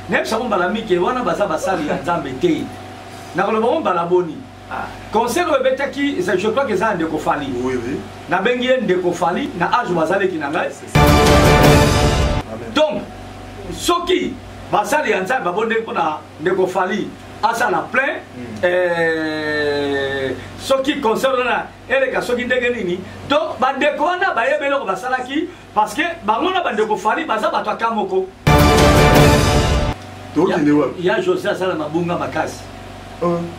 Nayebisa ngo mbala mike wana baza basali ya Nzambe te. Nakoloba ngo mbala boni. Ah. Concert oyo ebetaki, je crois que eza ya ndeko Fally. Oui, oui. Nabengi ye ndeko Fally na age bazaleki na ngai. Donc soki basali ya Nzambe babondeli mpona ndeko Fally asala plein soki concert wana eleka soki ndenge nini, donc bandeko wana bayebi eloko basalaki parce que bango na bandeko Fally baza bato aka moko. Tokende wapi? Ya José asala mabunga makasi.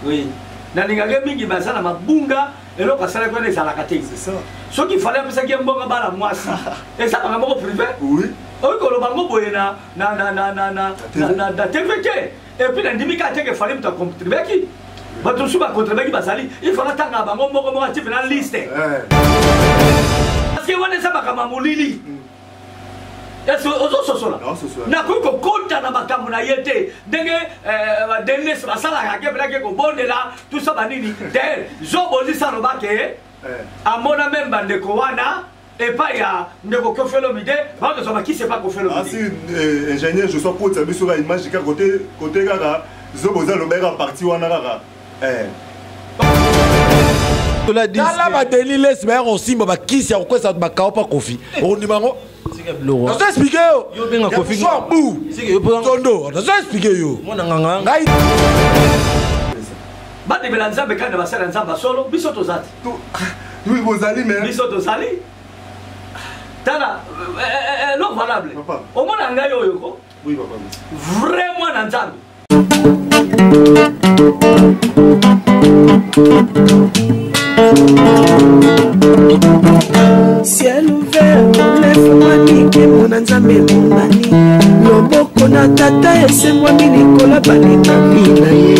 Oui. Nalingaka mingi mais asala mabunga, eloko asalaki wana ezalaka te. C'est ça. Soki Fally apesaki ye mbongo bala mwasi, eza makambo moko privé. Oui. Oyi koloba ngo boye na TV te. Et puis nandimi kaka te ke Fally moto acontribuaki. Bato mosusu bacontribuaki bazali, il fallait atanga bango moko moko atie na liste. Parce que wana eza makambo ya molili. Est-ce que ozososola? Nakoki kokota na makambo na ye te ndenge badenis basalaka ke mpelaki kobondela tout ça banini te. Zobozisa aloba ke amona meme bandeko wana epai ya ndeko Koffi Olomide, bakozwa bakisi epai Koffi Olomide. Asi ingénieur Joshua kotisa biso ka image kaka kote kote kaka zoboza alobaka parti wana kaka. Tala badeni lesi baya kosimba bakisi ya kokwesa bato bakao mpa Koffi, okondima yango? Nazo expliquer yo bu tondo, nazo expliquer yo ngai. Bandimela Nzambe kaka na basali ya Nzambe ya solo, biso toza te. Oui, bozali, mais biso tozali. Tala eloko valable omona ngai oyo ko. Oui, papa. Vrai mwana Nzambe. Ciel ouvert efungwami, nkembo na Nzambe emonani, loboko na tata esembwami likolo balingami na ye.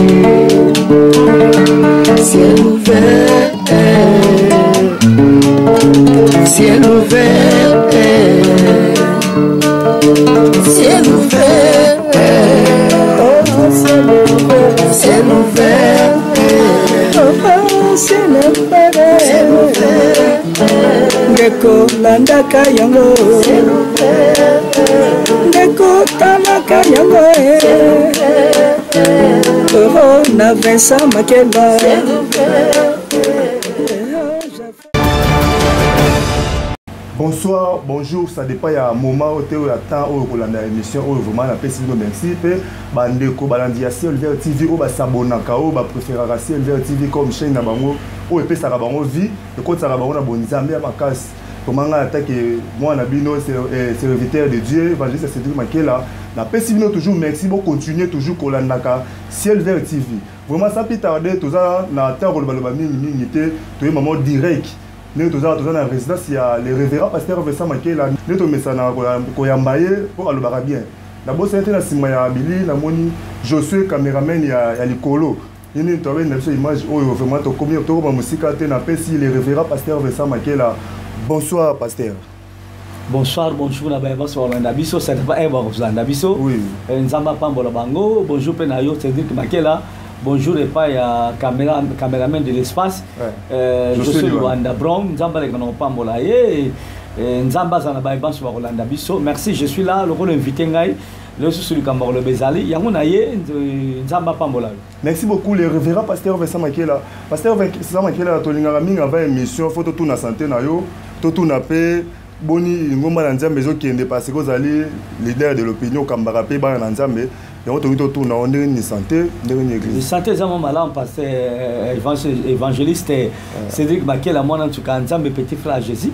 Ciel ouvert, ciel ouvert, ciel ouvert, oh, ciel ouvert, ciel ouvert, oh, ciel ouvert, ciel ouvert. Ndeko landaka yango, ndeko talaka yango, oh, na Vincent Makela. Bonsoir, bonjour, ça dépend ya moment oyo te oyo ya temps oyo kolanda émission oyo. Vraiment napesi bino merci mpe bandeko balandi ya Ciel Vert TV oyo basabonaka, oyo bapréféraka Ciel Vert TV comme chaîne na bango oyo epesaka bango vie, ekotisaka bango na bonzambe ya makasi. Vraiment ngai atake mwana bino serviteur de Dieu, évangéliste Cédric Makela, napesi bino toujours merci. Bocontinue toujours kolandaka Ciel Vert TV. Vraiment, sans plus tarder, toza na temps kolobaloba mingi mingi te, toyeba mamo direct ndenge toza na résidence ya le révérend pasteur Vincent Makela, nde tomesana koyamba ye mpo alobaka bien. Nabosani te, na nsima ya bili namoni Josue, cameraman ya likolo nini toabeni na biso image oyo. Vraiment tokomi, tokoma mosika te. Napesi le révérend pasteur Vincent Makela bonsoir, pasteur. Bonsoir, bonjour na baye banso balanda biso, ça dépend eh bakozolanda biso. Oui. Nzambe apambola bango. Bonjour mpe na yo Cédric Makela, bonjour epai ya caméra, caméraman de l'espace. Ouais. José Luanda Brown, Nzambe aleka na kopambola ye. Nzambe aza na baye banso bakolanda biso. Merci, je suis là lokola invité ngai lisusu likambo ya koloba ezali yango na ye. Nzambe apambola yo. Merci beaucoup, le révérend pasteur Vincent Makela. Pasteur Vincent Makela, tolingaka mingi avant émission, faut totuna santé na yo, totuna mpe boni ngomba na Nzambe ezokende, parce que ozali leader de l'opinion, okambaka mpe bana na Nzambe. Yango tolingi totuna yo ndenge nini santé, ndenge nini église. Santé eza mwa malamu, pasteur évangéliste Cédric Makela, mwana nsuka Nzambe, petit frère Jésus.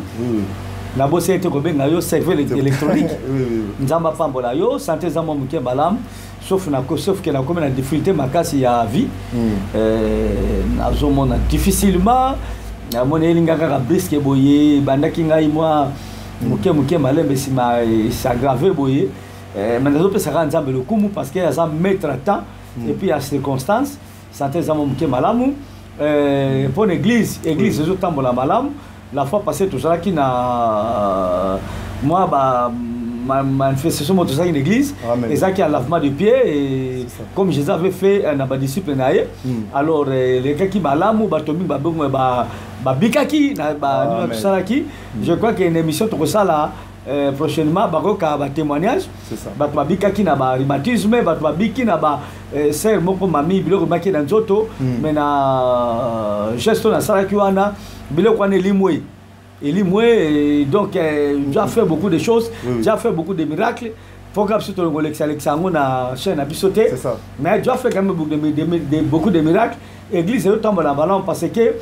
Nabosi ete kobenga yo cerveau électronique. Nzambe apambola yo. Santé eza mwa moke malamu, sauf ke nakomi na difficulté makasi ya vie. Nazomona difficilement, namoni elinga kaka briske boye. Ebandaki ngai mwa moke moke, malembe, nsima s'aggrave boye. Mais nazopesaka Nzambe lokumu parce que aza maître à temps et puis ya circonstance. Santé eza mwa moke malamu. Mpo na église, église ezotambola malamu. La fois passée tozalaki na mwa ba manifestation moko tozalaki na église, ezalaki ya lavement de pied et comme Jésus avait fait na badisciple na ye. Alors elekaki malamu, bato mingi babikaki na banini tosalaki. Je crois que na émission tokosala. Prochainement bakoyoka batémoignage. Bato babikaki na barhumatisme, bato babiki na ba sere moko mami biloko ebaki na nzoto. Mais na geste oyo nasalaki wana, biloko wana elimwe, elimwe. Donc Dieu a fait beaucoup de choses. Dieu a fait beaucoup de miracles. Mpoka biso tolingo olekisa yango na chaîne na biso te, mais Dieu a fait quand même beaucoup de miracles. Église ezotambola malamu parce que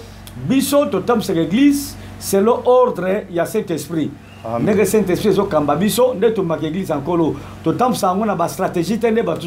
biso totambwisaka église selon ordre ya Saint Esprit. Ndenge Saint Esprit ezokamba biso nde tomaka église ya Nkolo. Totambwisa yango na bastratégie te nde bato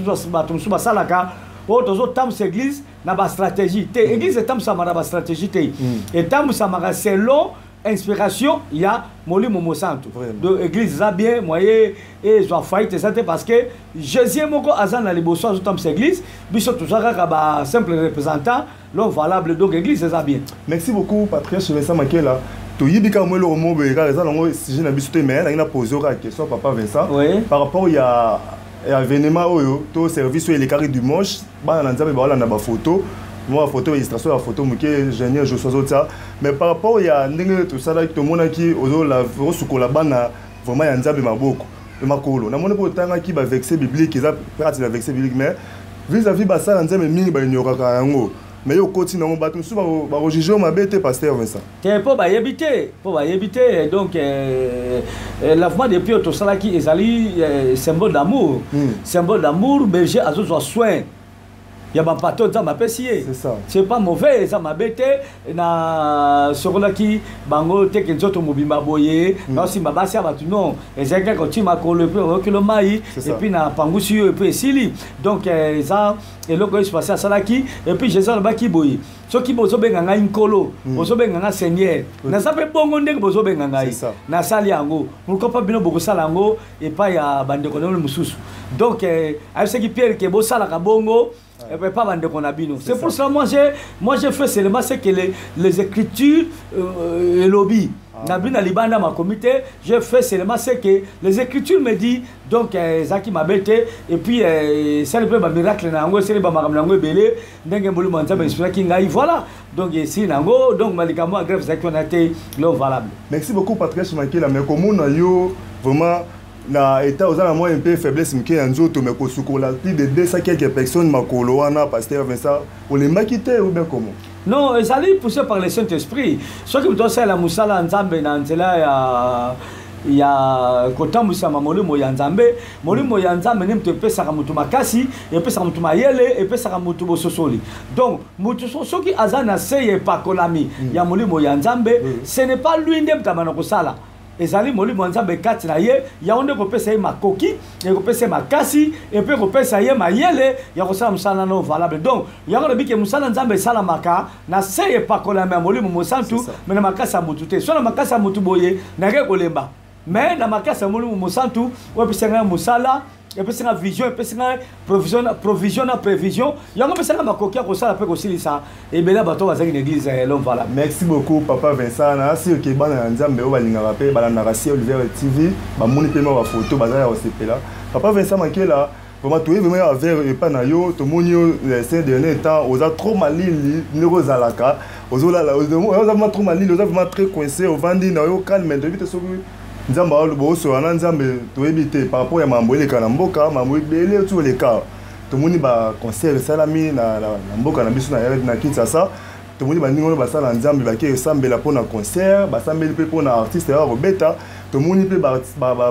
mosusu basalaka oyo tozotambwisa église na bastratégie te. Église etambwisamaka na bastratégie te, etambwisamaka selon inspiration ya Molimo Mosantu. Donc église eza bien, moyen ezwa faillite eza te, parce que Jésus moko aza na liboso azotambwisa église. Biso toza kaka basimple représentant, l'homme valable. Donc église eza bien. Merci beaucoup, patriarche Vincent Makela. Toyebi kaka mwa eloko moko boye kaka, eza nango sujet na biso te, mais nangi na pose kaka question, papa Vincent. Oui. Par rapport ya événement oyo to service oyo elekaki dimanche, bana na Nzambe baolanda bafoto, mwa bafoto, illustration ya foto moke ingénieur Joshua azotia. Mais par rapport ya ndenge tosalaki, tomonaki ozosukola bana vraiment ya Nzambe maboko, makolo. Namoni mpo otangaki baverset biblique, eza kati na verset biblique, mais vis-à-vis basala Nzambe mingi baignoraka yango. Mais yo okoti nango, bato mosusu bakojuge yo mabe te, pasteur Vincent? Te, mpo bayebi te, mpo bayebi te. Donc lavement de pieds tosalaki ezali symbole d'amour. Symbole d'amour, berger azozwa soin ya bampato Nzambe apesi ye. C'est pas mauvais, eza mabe te. Na sokolaki bango te ke nzoto mobimba boye, naosimba basi ya bato, non. Ezalaki kaka otie makolo et puis oyokelo mai et puis na pangusi yo et puis esili. Donc eza eloko oyo Yesu asalaki. Et puis Jésus alobaki boye: soki bozobenga ngai Nkolo, bozobenga ngai Seigneur, naza mpe bongo ndenge bozobenga ngai, nasali yango, pourquoi pas bino bokosala yango epai ya bandeko na bino mosusu? Donc ayebisaki Pierre ke bosalaka bongo pas bandeko na bino. C'est pour cela, moi j'ai fait seulement ce que les écritures elobi. Na bino na libanda makomi te, j'ai fait seulement ce que les écritures me dit. Donc ezalaki mabe te. Et puis esali mpe bamiracle na yango, esali bamakambo na yango ebele ndenge molimo ya Nzambe inspiraki ngai. Voilà, donc esili na yango. Donc malikambo ya grève ezalaki wana te, l'homme valable. Merci beaucoup, patriarche Makela. Mais komona yo vraiment na état oza na mwa mpe faiblesse moke ya nzoto, mais kosukola plus de 200 quelques personnes makolo wana, pasteur Vincent, olembaki te ou bien comment? Non, ezali poussé par le Saint Esprit. Soki moto asalela mosala ya Nzambe na nzela ya kotambwisama molimo ya Nzambe, molimo ya Nzambe nde moto epesaka moto makasi, epesaka moto mayele, epesaka moto bososoli. Donc moto soki aza na se ya epakolami ya molimo ya Nzambe, ce n'est pas lui nde moto abanda kosala, ezali molimo ya Nzambe kati na ye. Yango nde kopesa ye makoki, ekopesa ye makasi et puis ekopesa ye mayele ya kosala mosala nano valable. Donc yango lobi ke mosala Nzambe esalamaka na se epakolami ya Molimo Mosantu, mais na makasi ya motu te. So na makasi ya motu boye nake kolemba, mais na makasi ya Molimo Mosantu oyo epesa ngai mosala, epesi nga vision, epesi nga provision, provision na prévision, yango epesi nga makoki ya kosala mpe kosilisa ebele ya bato bazalaki na église ya l'homme valable. Merci beaucoup, papa Vincent. Na sûr ke bana ya Nzambe oyo balingaka mpe balandaka Ciel Vert TV bamoni mpe mwa bafoto, baza ya kosepela. Papa Vincent Makela, vraiment toyebi vraiment affaire epai na yo. Tomoni yo ces dernier temps oza trop malili ndenge ozalaka, ozolala, oza vraiment trop malili, oza vraiment très coincé, ovandi na yo calme. Toyebi te soki Nzambe aloba, osola na Nzambe, toyebi te. Par rapport ya mambo eleka na mboka, mambo ebele ti oleka, tomoni baconcert esalami na mboka na biso na Kinshasa. Tomoni baninga oyo basala Nzambe bake esambela mpona concert, basambeli mpe mpona artiste oyo akobeta. Tomoni mpe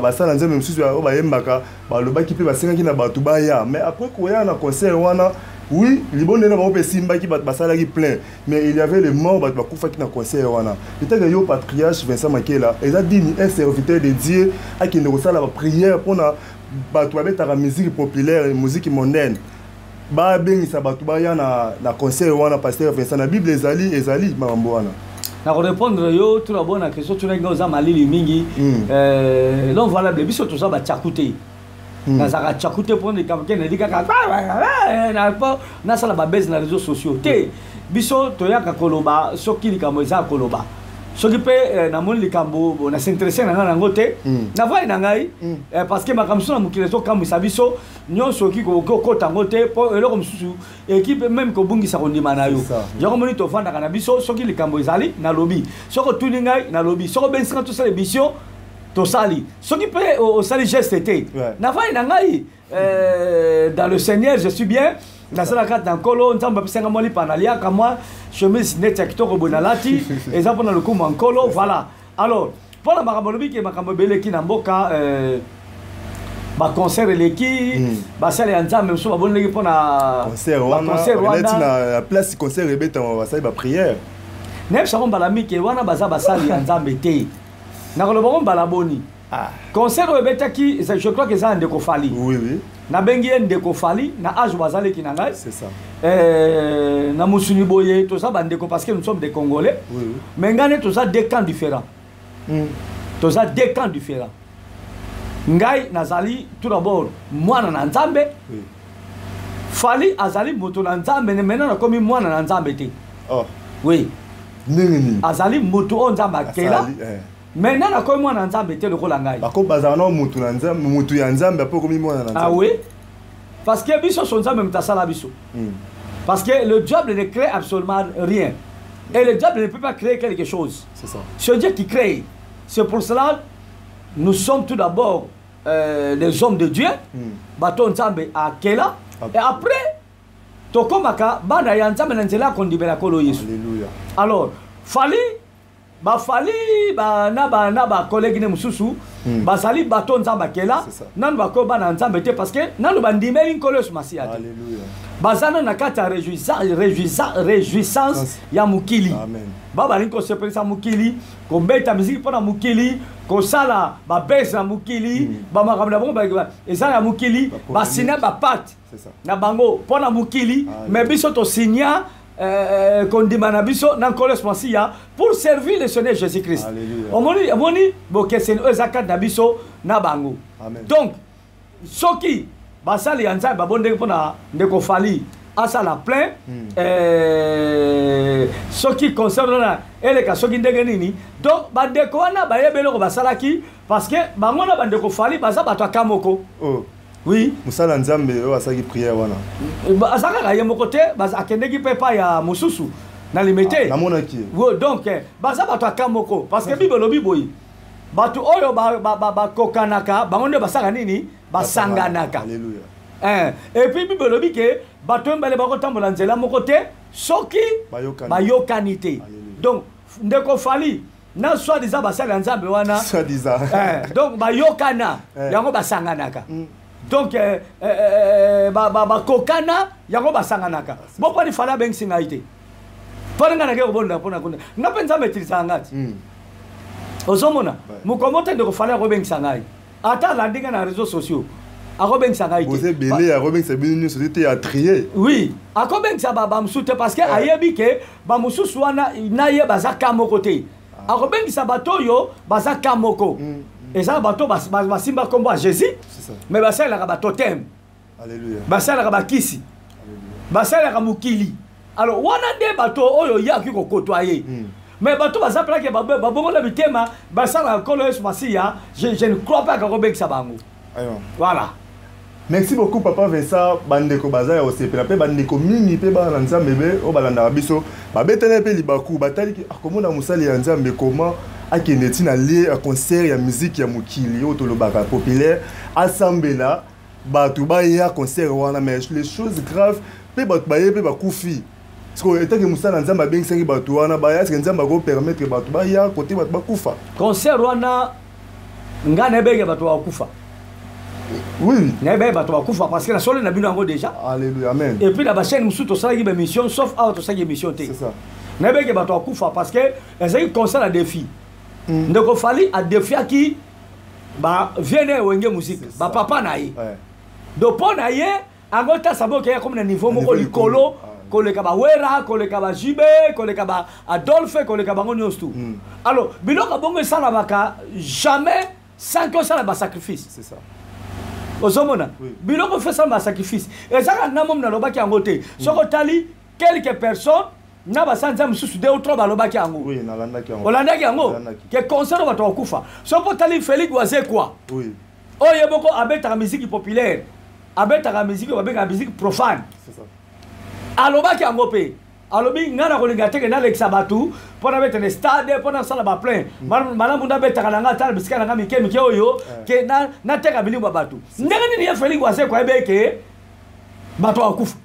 basala Nzambe mosusu oyo bayembaka balobaki mpe basengaki na bato baya. Mais après koya na concert wana, oui, libonde na bango mpe esimbaki, bato basalaki plein, mais il y avait les morts, bato bakufaki na concert wana. Etaka yo, patriarche Vincent Makela, eza digne un serviteur de Dieu akende kosala baprière mpona bato babetaka musique populaire, musique mondaine, babengisa bato baya na concert wana? Pasteur Vincent, na Bible ezali makambo wana? Na korépondre yo tout d'abord na question tunaki nga, oza malili mingi. L'homme valable, biso toza batiaku te. Nazalaka tiaku te mpo likambo ke nali kaka po nasala babese na réseaux sociaux te. Biso toyaka koloba soki likambo eza ya koloba. Soki mpe namoni likambo na s'intéresser na ngai nango te, navandi na ngai, parce que makambo mosusu na mokili ezokamwisa biso nyonso, okoki kokota yango te, mpo eloko mosusu ekipe même kobungisa kondima na yo. Yango moni tovandaka na biso. Soki likambo ezali, nalobi. Soki otuni ngai, nalobi. Soki obengisi ngai tosala émission, Tosali soki mpe osali geste te, navandi na ngai dans le Seigneur, je suis bien, nasala kati na Nkolo. Nzambe apesanga mwa lipa, naliaka, mwa chemise neti ya kitoko boye nalati, eza mpona lokumu ya Nkolo. Voilà. Alors, mpona makambo olobi ke makambo ebeleki na mboka, baconcert eleki, basali ya Nzambe mosusu babondelaki mpona concert wana. Na place concert ebetama, basali baprière. Nayebisako mbala mike wana, baza basali ya Nzambe te. Nakoloba ngo mbala boni? Concert oyo ebetaki, je crois que eza ya ndeko Fali. Oui. Nabengi ye ndeko Fali na age, bazaleki na ngai. C'est ça. Na mosuni boye toza bandeko parce que nous sommes des Congolais. Oui. Mais ngai ne toza deux camps différents. Toza deux camps différents. Ngai nazali tout d'abord mwana na Nzambe. Fali azali moto na Nzambe, maintenant nakomi mwana na Nzambe te. Oh. Oui. Ndenge nini? Azali moto oyo Nzambe akela. Maintenant nakomi mwana na Nzambe te lokola ngai. Bako bazala na motu na Nzambe, motu ya Nzambe, apo okomi mwana na Nzambe. Ah oui, parce que biso so Nzambe moto asala biso. Parce que le diable ne crée absolument rien et le diable ne peut pas créer quelque chose. C'est ça. C'est Dieu qui crée. C'est pour cela nous sommes tout d'abord des hommes de Dieu, bato Nzambe akela, et après tokomaka bana ya Nzambe na nzela ya kondimela Nkolo Yesu. Alléluia. Alors Fali, bafali ba, na ba na bacollègue ne mosusu bazali bato Nzambe akela, nanu bakoyo bana Nzambe te parce que nanu bandimeli Nkolo Yesu Masiya te. Baza nanu na kati ya réjouissance ya mokili. Ba balingi kosepelisa mokili, kobeta miziki mpo na mokili, kosala babese na mokili, bamakambo na bango eza ya mokili, basinya bapacte na bango mpo na mokili. Mais biso tosinya kondima na biso na Nkolo Yesu Masiya pour servir le Seigneur Jésus Christ. Omoni, omoni bokeseni oyo eza kati na biso na bango. Donc soki basali ya Nzambe babondeki mpona ndeko Fali asala plein, soki concert wana eleka soki ndenge nini, donc bandeko wana bayebi eloko basalaki parce que bango na bandeko Fali baza bato aka moko. Oh. Oui. Mosala Nzambe oyo asalaki prière wana? Aza kaka ye moko te, akendeki mpe epai ya mosusu na Limete. Namonaki. Donc baza bato aka moko parce que Bible elobi boye: bato oyo bakokanaka, bango nde basaka nini? Basanganaka. Et puis Bible elobi ke bato mibale bakotambola nzela moko te soki bayokani te. Donc ndeko Fali na soi-disant basali ya Nzambe wana, donc bayokana, yango basanganaka. Donc bakokana, yango basanganaka. Boponi Fali abengisi ngai te, mpona ngai nake kobonda mpona kuna. Nga mpe Nzambe etilisaka ngai ti. Ozomona, mokomo te ndeko Fali akobengisa ngai, ata alandi ngai na réseaux sociaux, akobengisa ngai te. Ebele akobengisa bino nyonso te, ya trie. Oui, akobengisa bamosusu te parce que ayebi ke bamosusu wana na ye baza ka moko te. Akobengisa bato oyo baza ka moko. Eza bato basimba nkombo ya Jésus mais basalelaka batotem, basalelaka bakisi, basalelaka mokili. Alors wana nde bato oyo ye akoki kokotwa ye. Mais bato baza mpelaki babongola mitema, basalaka Nkolo Yesu Masiya, je ne crois pas kakobengisa bango. Voilà. Merci beaucoup, papa Vincent. Bandeko baza ya kosepela mpe bandeko mingi mpe bana na Nzambe be oyo balandaka biso, babetana mpe libaku, bataliki akomona mosali ya Nzambe koma akende ntina lie ya concert ya musique ya mokili oyo tolobaka populaire, asambela bato baya concert wana. Mais les choses graves mpe bato baye mpe bakufi. Parce que etake mosala na Nzambe abengisaki bato wana baya, est-ce Nzambe akopermettre bato baya kote bato bakufa? Concert wana, ngai nayebeke bato bakufa. Nayebeke bato bakufa parce que nasoli na bino yango déjà. Alléluia, amen. Et puis na bachaîne mosusu tosalaki baémission, sauf awa tosalaki émission te. C'est ça. Nayebeke bato bakufa parce que ezalaki concert ya défi. Ndeko Fali adéfiaki bavieux na Wenge Musique, bapapa na ye. Donc mpo na ye yango tasa bokeya komi na niveau moko likolo koleka bawera, koleka bajibe, koleka ba Adolphe, koleka bango nyonso tu. Alors biloko bongo esalamaka jamais sans que osala basacrifice. C'est ça. Ozomona, biloko fe esala basacrifice, ezaka nga momi nalobaki yango te. Soki otali quelques personnes na basanza mosusu, deux ou trois balobaki yango. Olandaki yango ke concert bato bakufa. Soki otali Félix Wazekwa, oyo ye moko abetaka musique populaire, abetaka musique oyo babengaka musique profane, alobaki yango mpe. Alobi ngai nakolinga teke nalekisa bato mpo nabeta na stade, mpo nasala baplein. Malamu nabetaka na ngai ata na bisika na ngai mike mike oyo ke nateka bilimo ya bato. Ndenge nini ye Félix Wazekwa ayebi eke bato bakufa?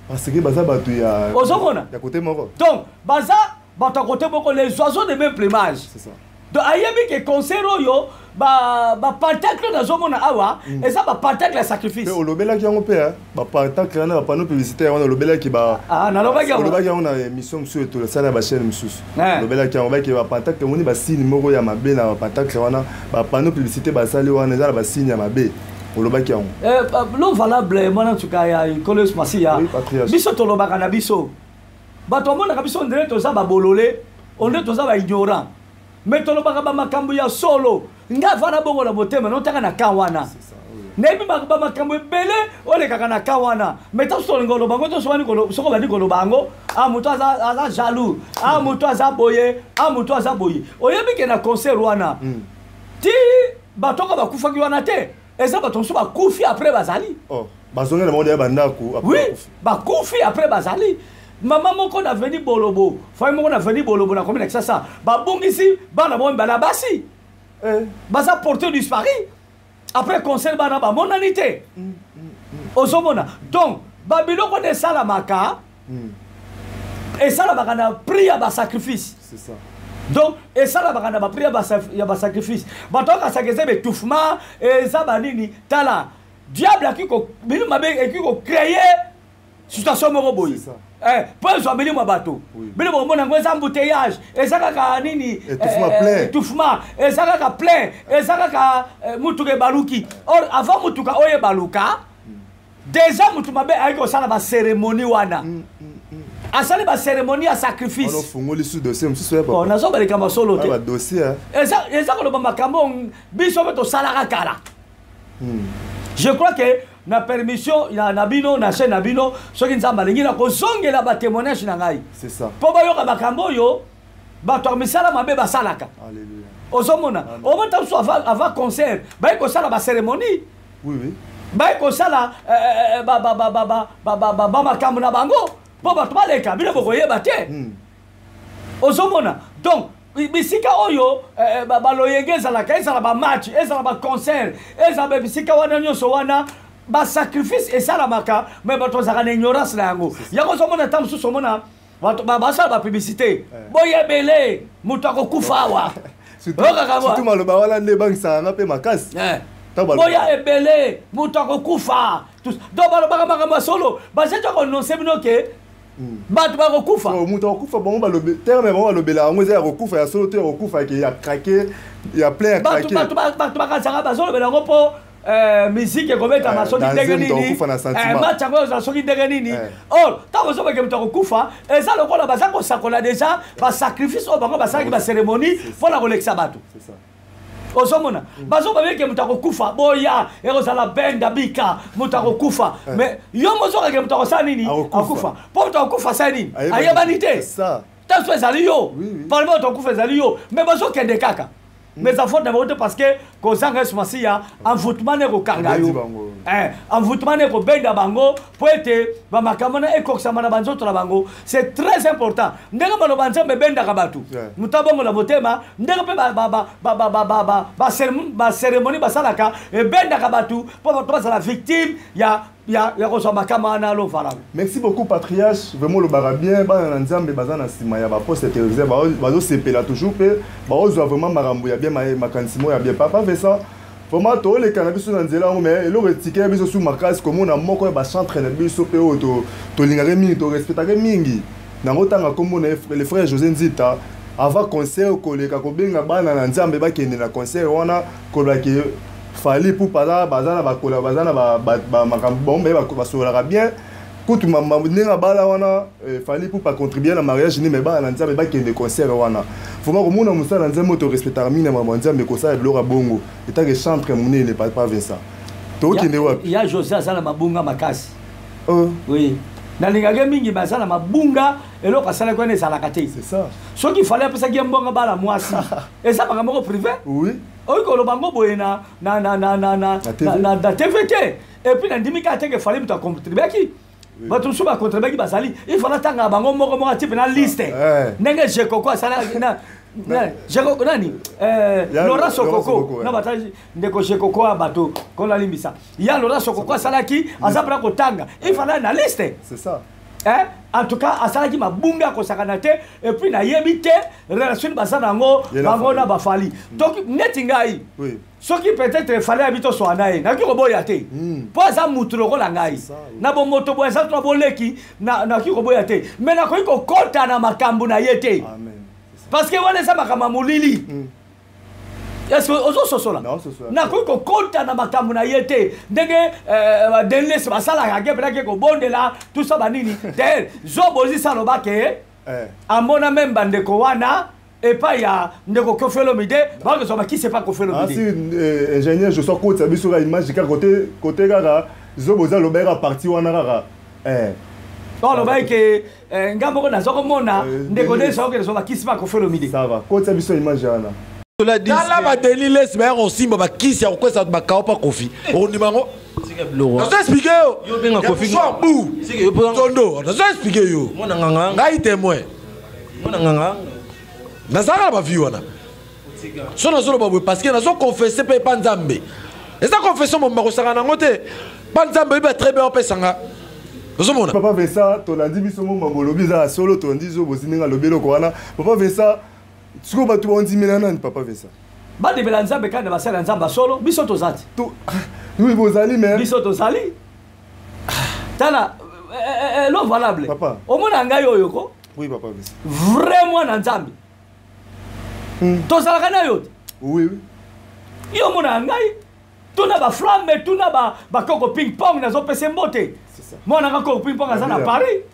Parce que baza bato ya Ozomona? ya côté moko. Donc baza bato ya côté moko, les oiseaux de même plumage. C'est ça. Donc ayebi ke concert oyo, bapentacle nazomona awa eza bapentacle ya sacrifice. Mpe olobelaki yango mpe bapentacle wana, bapanneau publicitaire wana, olobelaki. Ah, nalobaki yango. Olobaki yango na émission mosusu etosala ya bachaîne mosusu. Olobelaki yango, baki bapentacle, omoni basigne moko ya mabe na bapentacle wana, bapanneau publicité basali wana eza na basigne ya mabe. Olobaki yango. Lo valable, mwana nsuka ya Nkolo Yesu Masiya. Biso tolobaka na biso, bato bamonaka biso ndenge toza babolole, onde toza baignorant, mais tolobaka bamakambo ya solo. Nga avanda bongo na motema notaka na ka wana, nayebi bamakambo ebele olekaka na ka wana, mais ta soki olinga oloba yango to soki obandi koloba yango, a moto aza jaloux, a moto aza boye, a moto aza boye. Oyebi ke na concert wana ti bato oko bakufaki wana te, eza bato mosusu bakufi après bazali. Oh, bazongela bango deya bandako. Oui, bakufi après bazali. Mama moko na veni Bolobo, famille moko na veni Bolobo na commune ya Kinshasa, babungisi bana bango mibale ya basi. Baza porté disparu après concert, bana bamonani te. Ozomona? Donc babiloko nde esalamaka, esalamaka na prix ya basacrifice. C'est ça. Donc esalamaka na baprix ya basacrifice. Bato bakasaka eza baétouffement, eza banini. Tala, diable aki milimo mabe eki kocréer situation moko boye mpo ezwa milimo ya bato. Bino bokomona yango eza embouteillage, eza kaka nini, étouffement, eza kaka plein, eza kaka mutuka ebaluki. Or avant mutuka oyo ebaluka, déjà mutu mabe ayaki kosala bacérémonie wana, asali bacérémonie ya sacrifice. Ofungoli su dossier mosusu ya papa. Nazoba likambo solo te. Badossier. Eza koloba makambo biso mpe tosalaka kala. Je crois que na permission na bino, na chaîne na bino, soki Nzambe alingi, na kozongela batémoignage na ngai C'est ça. mpo bayoka makambo oyo bato ya misala mabe basalaka. Ozomona, omota mosusu avant concert baye kosala bacérémonie, baye kosala bamakambo na bango mpo bato baleka, bino bokoyeba te. Ozomona? Donc bisika oyo baloyenge ezalaka, ezala bamatch, ezala baconcert, ezala bisika wana nyonso wana, basacrifice esalamaka, mais bato bazalaka na ignorance na yango. Yango ozomona, ta mosusu omona bato basala bapublicité, boyebele moto akokufa awa. Surtout maloba wana nde ebangisaka nga mpe makasi. Boya ebele, moto akokufa. Donc balobaka makambo ya solo, bazali koannoncer bino ke bato bakokufa. Moto akokufa, bango balobi terme bango balobela yango eza ya kokufa ya solo to ya kokufa ke ya craquer, ya plein ya craquer. Bato bakanisaka bazolobela yango mpo musique ekobetama soki ndenge nini, match yango ezala soki ndenge nini. Or ntango ozobeke moto akokufa, eza lokola baza kosakola déjà basacrifice oyo bango basalaki, bacérémonie mpona kolekisa bato. Ozomona, bazobabeke moto akokufa, boya, ekozala benda bika, moto akokufa. Mais yo mozokake moto akosala nini? Akufa. Mpo moto akokufa asala nini? Ayebani te. Tanso ezali yo, parmi moto akokufa ezali yo, mais bazokende kaka. Mais eza faute na bango te, parce que kozanga Yesu Masiya, envoûtement nde ekokanga yo, envoûtement nde ekobenda bango mpo ete bamakambo na ekokisama na banzoto na bango. C'est très important ndenge maloba Nzambe ebendaka bato, moto abongola motema, ndenge mpe bacérémonie basalaka ebendaka bato mpo bato bazala victime ya kozwa makama wana. Alovala. Merci beaucoup, patriarche. Vraiment olobaka bien. Bana na Nzambe baza na nsima ya baposte téléviseur, bazosepela toujours mpe baozwa vraiment makambo ya bien, makanisi moko ya bien. Papa Vincent, vraiment tooleka na biso na nzela yango, mais eloko etikela biso su makasi, komona moko ya bachantre na biso mpe oyo tolingaka mingi, torespectaka mingi, nango ntanga nkombo na le frère José Nzita, avant concert koleka kobenga bana na Nzambe bakende na concert wana, kolobaki Fally Ipupa baza na bakola, baza na makambo, bango baye basololaka bien. Kutu ndenge abala wana, Fally Ipupa contribue na mariage nde, mais bana na Nzambe bakende concert wana. Vraiment komona mosala na Nzambe oyo torespectaka mingi na makambo ya Nzambe kosala biloko ya bongo etake chantre monene, papa Vincent, tokende wapi? Ya José aza na mabunga makasi. Oui, nalingaki mingi, me aza na mabunga. Eloko asalaki wana ezalaka te. Soki Fally apesaki ye mbongo bala mwasi, eza makambo moko privé. Oyi koloba ngo boye na TV te. Et puis nandimi kaka teke Fally moto acontribuaki. Bato mosusu bacontribuaki bazali, il fallait atanga bango moko moko, atie mpena liste ndenge Jekoko asala Jekoko nani, Laurent Sokoko na bato, ndeko Jekoko ya bato kolalimbisa ya Laurent Sokoko asalaki, aza mpena kotanga, il fallait na liste. C'est ça. Hein? En tout cas, asalaki mabunga akosakana te. Et puis nayebi te relation baza nango bango na baFally. Donc neti ngai, soki peut-être Fally abi toswana na ye, nakoki koboya te, mpo aza mutu lokola ngai na bomoto boye, aza tuna boleki, nakoki koboya te, mais nakoki kokɔta na makambo na ye te, parce que wana eza makambo ya molili. Est-ce ozososola? Nakoki kokɔta na makambo na ye te, ndenge Denis basalaka ke mpenake kobondela tout ça banini te. Zobozisa aloba ke amona même bandeko wana epai ya ndeko Koffi Olomide, bakozwa bakisi epai Koffi Olomide. Si ingénieur Joshua kotisa biso kaka image kaka kote kaka zoboza alobaki parti wana kaka. Alobaki ke nga moko naza komona ndeko nde soki kozwa bakisi pa Koffi Olomide. Ça va, kotisa biso image wana. Tala baDenis Lessie baya kosimba bakisi ya kokwesa bato bakao pa Koffi, okondima yango? Nazo expliquer yo bu tondo, nazo expliquer yo, ngai témoin, nazalaka na bavie wana. So nazoloba boye parce que nazoconfesser mpe epa Nzambe, eza confession bomba kosaka nango te mpa Nzambe, oyebi très bien opesanga, ozomona. Papa Vincent, tolandi biso mo mambo olobi eza ya solo, tolandi zo bosi ndenge alobi eloko wana. Papa Vincent, sikoyo bato bandimela nani, papa Vincent? Bandimela Nzambe kaka na basali ya Nzambe solo, biso toza te. Oui, bozali, mais biso tozali. Tala lo valable. Papa. Omona ngai oyo ko. Oui, papa Vincent. Vrai mwana Nzambe. Tozalaka na yo te. Oui. Yo omona ngai, tuna baflamme, tuna bakoko ping pong, nazopesa mbote. Mwana nga koko ping pong aza na Paris.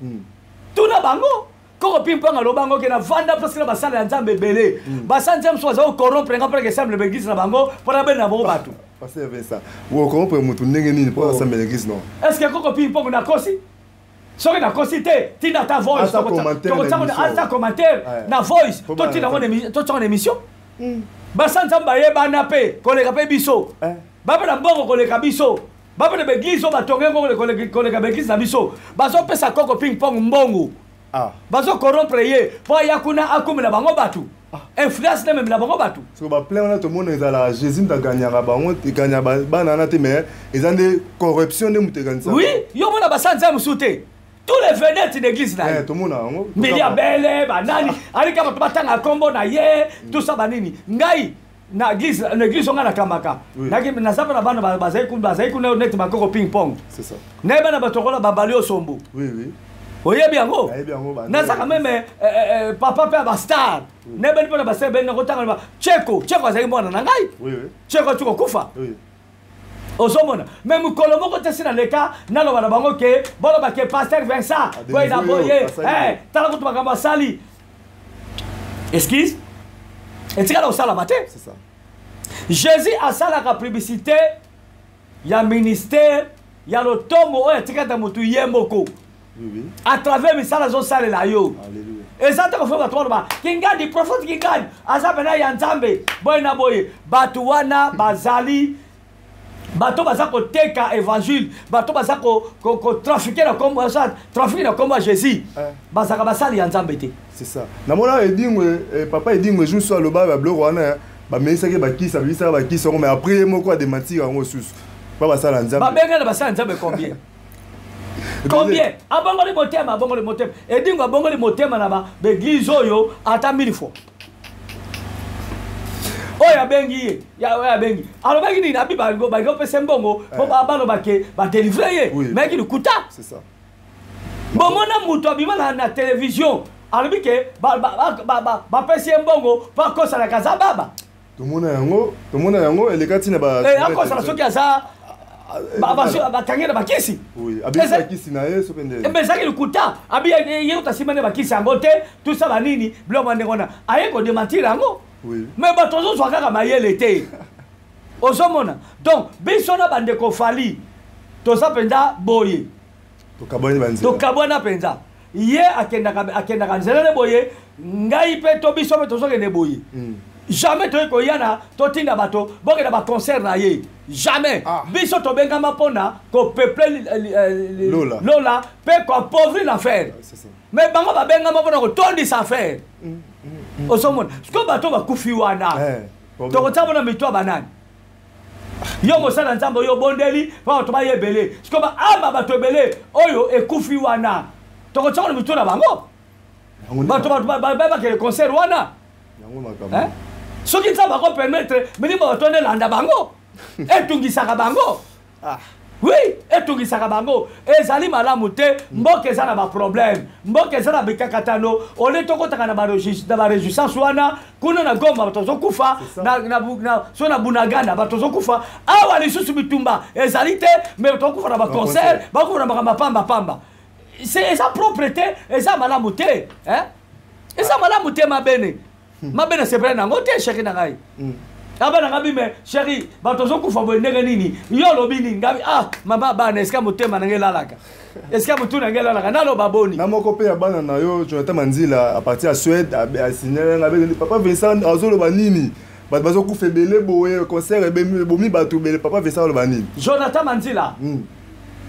Tuna bango. Koko ping pong aloba ngo ke na vanda presque na basala ya Nzambe ebele. Basala Nzambe mosusu baza kocorrompre nga mpona kesamble baeglise na bango, mpona bena na bango bato. Pasteur Vincent, ocorrompre motu ndenge nini mpo asambela église non? Est ce que koko ping pong nakosi? Soki nakosi te, tina ata voice, ata commentaire na voice, totina ngo na émission. Basa Nzambe bayebana mpe koleka mpe biso, bape na mbongo koleka biso, bape na baeglise oyo batonge ngo koleka baeglise na biso. Bazopesa koko ping pong mbongo, bazocorrompre ye mpo aya kuna akumela bango bato, influence nde memela bango bato. So baplein wana tomona ezalaka Jésus moto aganyaka bango, eganya bana wana te, mais eza nde corruption nde moto eganisaka. Oui, yo mona basala Nzambe mosusu te, tous les vedettes d'église na ye. Tomona yango. Mbilia Bele, banani alika bato batanga nkombo na ye, tout ça banini. Ngai na église, na église onga nakamaka, naza mpe na bana bazali kuna neti bakoko ping pong, nayeba na bato kola babali osombo. Oyebi yango, nazaka même papa mpe ya bastar, nayebani mpe na bastar ebeli nakotanga. Cheko, Cheko azalaki mwana na ngai, Cheko ati kokufa. Ozomona, mais mokolo moko te si naleka naloba na bango ke baloba ke pasteur Vincent boye na boye, tala kutu makambo asali. Excuse, etikala kosalama te. Jésus asalaka publicité ya ministère ya lotomo oyo atikata motu ye moko à travers misala azosalela yo. Eza te kofa bato baloba Kingandi, prophète Kingandi aza pena ya Nzambe boye na boye. Bato wana bazali bato baza koteka évangile, bato baza kotrafiquer na kombo, trafiquer na kombo ya Jésus, bazalaka basali ya Nzambe te. C'est ça, namona Edingwe, papa Edingwe jour so aloba babiloko wana, bamelisaki bakisi, abimisaka bakisi yango, mais après ye moko adémentir yango susu mpa basala Nzambe. Babenga na basala Nzambe combien? Combien? Abongoli motema, abongoli motema. Edingwe abongoli motema na baeglise oyo ata mille fois. Oyo abengi ye, oyo abengi alobaki nini? Abi balingi opesa mbongo mpo baloba ke badélivrer ye, mayaki lokuta. Bomona moto abima na télévision, alobi ke bapesi ye mbongo mpo akosalaka aza baba. Tomona yango, tomona yango eleka ntina. Akosala soki aza bakangi na bakisi. Ezalaki lokuta. Abi ye kuta nsima nde bakisi yango te, tusa banini biloko bandenge wana, aye kodémentir yango. Mais bato ozozwa kaka mayele te, ozomona. Donc biso na bandeko Fally toza mpenza boye, tokabwana mpenza. Ye akendaka nzela nde boye, ngai mpe to biso mpe tozokende boye. Jamais toyei koya na totinda bato bokenda baconcert na ye, jamais. Biso tobengama mpona kopeupler Lola. Lola mpe koappauvrir l'enfer. C'est ça. Mais bango babengama mpona kotondisa enfer. Ozomona sikoyo bato bakufi wana, Problème. tokotia mpona mito ya banani? Yo mosala Nzambe oyo obondeli mpo bato baya ebele, sikoyo baama bato ebele oyo ekufi wana, tokotia mpona mito na bango? Yango nde Bato bakende concert wana? Yango makambo. Hein? Soki Nzambe akopermettre milimo bato wana elanda bango, etungisaka bango. Oui, etungisaka bango, ezali malamu te. Mboka eza na baproblème, mboka eza na bikakatano. Ole tokotaka na baréjouissance wana kuna na Goma, bato bazokufa. C'est ça. So na Bunagana bato bazokufa. Awa lisusu bitumba ezali te, mais bato bakufa na baconcert, Baconcert. bakufa na makambo pambapamba. Eza propre te, eza malamu te, hein? Eza malamu te. Mabene mabene sepele nango te, chéri na ngai. Abana nga bime, chéri, bato ozokufa boye ndenge nini? Yo olobi nini? Ngabi: ah mama, bana, esika motema na ngai elalaka, esika motu na ngai elalaka, naloba boni? Na moko mpe ya bana na yo, Jonathan Manzila, à partir ya Suède, asignale nga abe: papa Vincent azoloba nini? Bato bazokufa ebele boye, concert ebomi bato ebele, papa Vincent aloba nini? Jonathan Manzila,